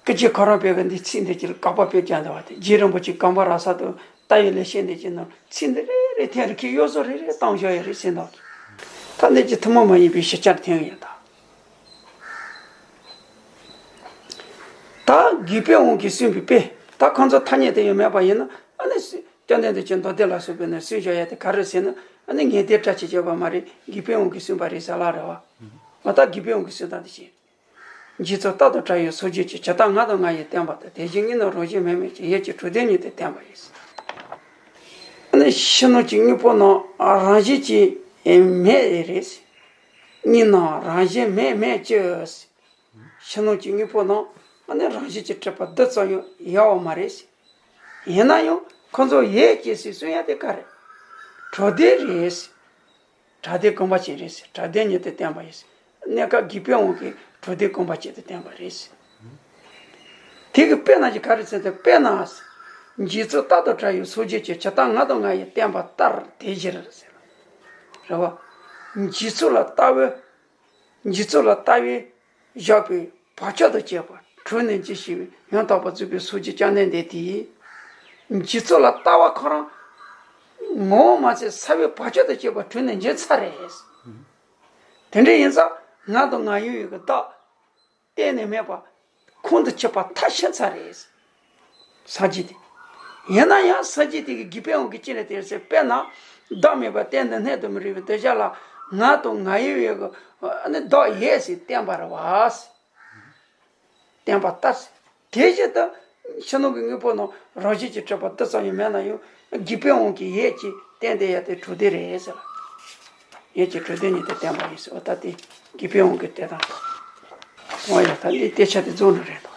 སྐུ་བཞི་ཁོ་རང་བོད་ཀྱི་འདི་ཚིག་འདི་ཅིག་ལ་དགག་པ་དཔེ་བརྒྱབ་འདུག་པ་དེ་རྗེ་རིན་པོ་ཆེ་གངས་འབག་རབ་གསལ་དུ་ལྟ་བའི་ལེགས་བཤད་འདི་ཅིག་ནང་ཚིག་འདི་རེ་རེ་འཐེན་རེ་ཁྱེད་གཡོ་ཟོལ་རེ་རེ་བཏང་བཞག་ཡོད་རེད་ཟེར་འདུག། ད་འདི་ཅིག་ཐུན་མོང་མ་ཡིན་པའི་ཕྱི་ཆར་འཐེན་གི་ཡོད་ད། ད་དགེ་འཕེལ་དབང་གིས་གསུངས་པའི་དཔེ་ད་ཁོང་ཚོ་ཐ་སྙད་དུ་ཡང་མེད་པ་ཡིན་ན་ཨ་ནི་སུས་བཅོམ་ལྡན་འདས་ཀྱི་མདོ་སྡེ་ལ་སོགས་པའི་ནང་གསུངས་བཞག་ཡ་དེ་ག་རེ་ཟེར་ན་ཨ་ནི་ངས་དེ་འདྲ་ཅིག་བྱས་པ་མ་རེད་དགེ་འཕེལ་དབང་གིས་གསུངས་པ་རེད་ཟེར་ལ་རེད་བ། འོ་ད་དགེ་འཕེལ་དབང་གིས་གསུངས་སྟངས་དེ་བཞིན། རྗེ་ཚོགས་རྟག་ཏུ་བཀྲ་ཡི་སོགས་བརྗོད་ཅིང་ཇི་ལྟར་ང་དང་ང་ཡིས་བསྟན་པ་དང་དེ་བཞིན་ཉིད་ནི་རང་བཞིན་མེད་མོད་ཀྱི་ཡིད་ཀྱི་གྲོལ་སྡེ་ཉིད་དུ་བསྟན་པ་ཡིན། ཨ་ནི་ཕྱི་ནང་གི་དངོས་པོ་རྣམས་རང་བཞིན་གྱིས་མེད་རེད། གཉིས་ན་རང་བཞིན་མེད་མེད་ཅི། ཕྱི་ནང་གི་དངོས་པོ་རྣམས་ཨ་ནི་རང་བཞིན་གྱིས་གྲུབ་པ་འདི་ཙམ་ཡང་ཡོད་པ་མ་རེད། ཡིན་ན་ཡང་ཁོ་ཚོ་ཡོད་ཅེས་སུ་གསུང་ཡ་དེ་ག་རེད། གྲོལ་སྡེ་རེད། གྲོལ་སྡེ་གོམས་པ་ཅན་རེད། གྲོལ་སྡེ་ཉིད་དུ་བསྟན་པ་ཡིན། གནས་སྐབས་དགེ་སྤེལ་དབང་གིས་གྲོལ་སྡེ་གོམས་པ་ཅན་དུ་བསྟན་པ་རེད། དེ་གི་དཔེར་ན་ཅིག་ག་རེ་ཟེར་ཏེ། དཔེར་ན། འཇིག་ཚོགས་རྟག་ཏུ་བྲལ་བའི་སངས་རྒྱས་ཀྱིས། ཇི་ལྟར་ང་དང་ང་ཡི་བསྟན་པ་ལྟར་དེ་བཞིན་ཟེར། རེད་བ། འཇིག་ཚོགས་ལ་ལྟ་བའི། འཇིག་ཚོགས་ལ་ལྟ་བའི་བཞག་པའི་བག་ཆགས་དང་བཅས་པ་གྲོལ་ནས་འཇིག་ཤེས་པའི་ཡང་དག་པར་རྫོགས་པའི་སངས་རྒྱས་བཅོམ་ལྡན་འདས་དེས། འཇིག་ཚོགས་ལ་ལྟ་བ་ཁོ་རང་ངོ་བོ་མ་ཚད་ཚ་བའི་བག་ཆགས་དང་བཅས་པ་གྲོལ་ནས་འཇིག་ཚར་རེད། དེ་འདྲ་ཡིན་ཙང་ང་དང་ང་ཡི་ཡོད་ཀྱི་བདག་གཏན་ནས་མེད་པ། ཁོང་དུ་ཆུད་པ་མཐར་ཕྱིན་ཚར་རེད། སངས་རྒྱས་དེ། ཡིན་ན་ཡང་སངས་རྒྱས་དེ་གི་དགེ་སྤེལ་དབང་གིས་ཅི་ལས་དེར་ཟེར། དཔེར་ན། བདག་མེད་པ་གཏན་དུ་བསྣན་དུ་མི་རུང་བའི་དེ་ཅག་ལ་ང་དང་ང་ཡི་ཡོད་ཀྱི་ཨ་ནི་བདག་ཡོད་ཟེར་བསྟན་པ་རེད་བ། བསྟན་པ་ལྟར་ཟེར། དེ་བཞིན་དུ་ཕྱི་ནང་གི་དངོས་པོ་རྣམས་རང་བཞིན་གྱིས་གྲུབ་པ་འདི་ཙམ་ཡང་མེད་ན་ཡང་དགེ་སྤེལ་དབང་གིས་ཡོད་ཅེས་བསྟན་ཏེ་ཡ་དེ་གྲོལ་སྡེ་རེད་ཟེར། ཡོད་ཅེས་གྲོལ་སྡེ་ཉིད་དུ་བསྟན་པ་ཡིན་ཟེར། འོ་ད་དེ་དགེ་སྤེལ་དབང་གིས་དེ་དང་། འོ་ཡ་ད་འདི་དེ་ཆ་དེ་རྫོགས་ནི་རེད་དོ།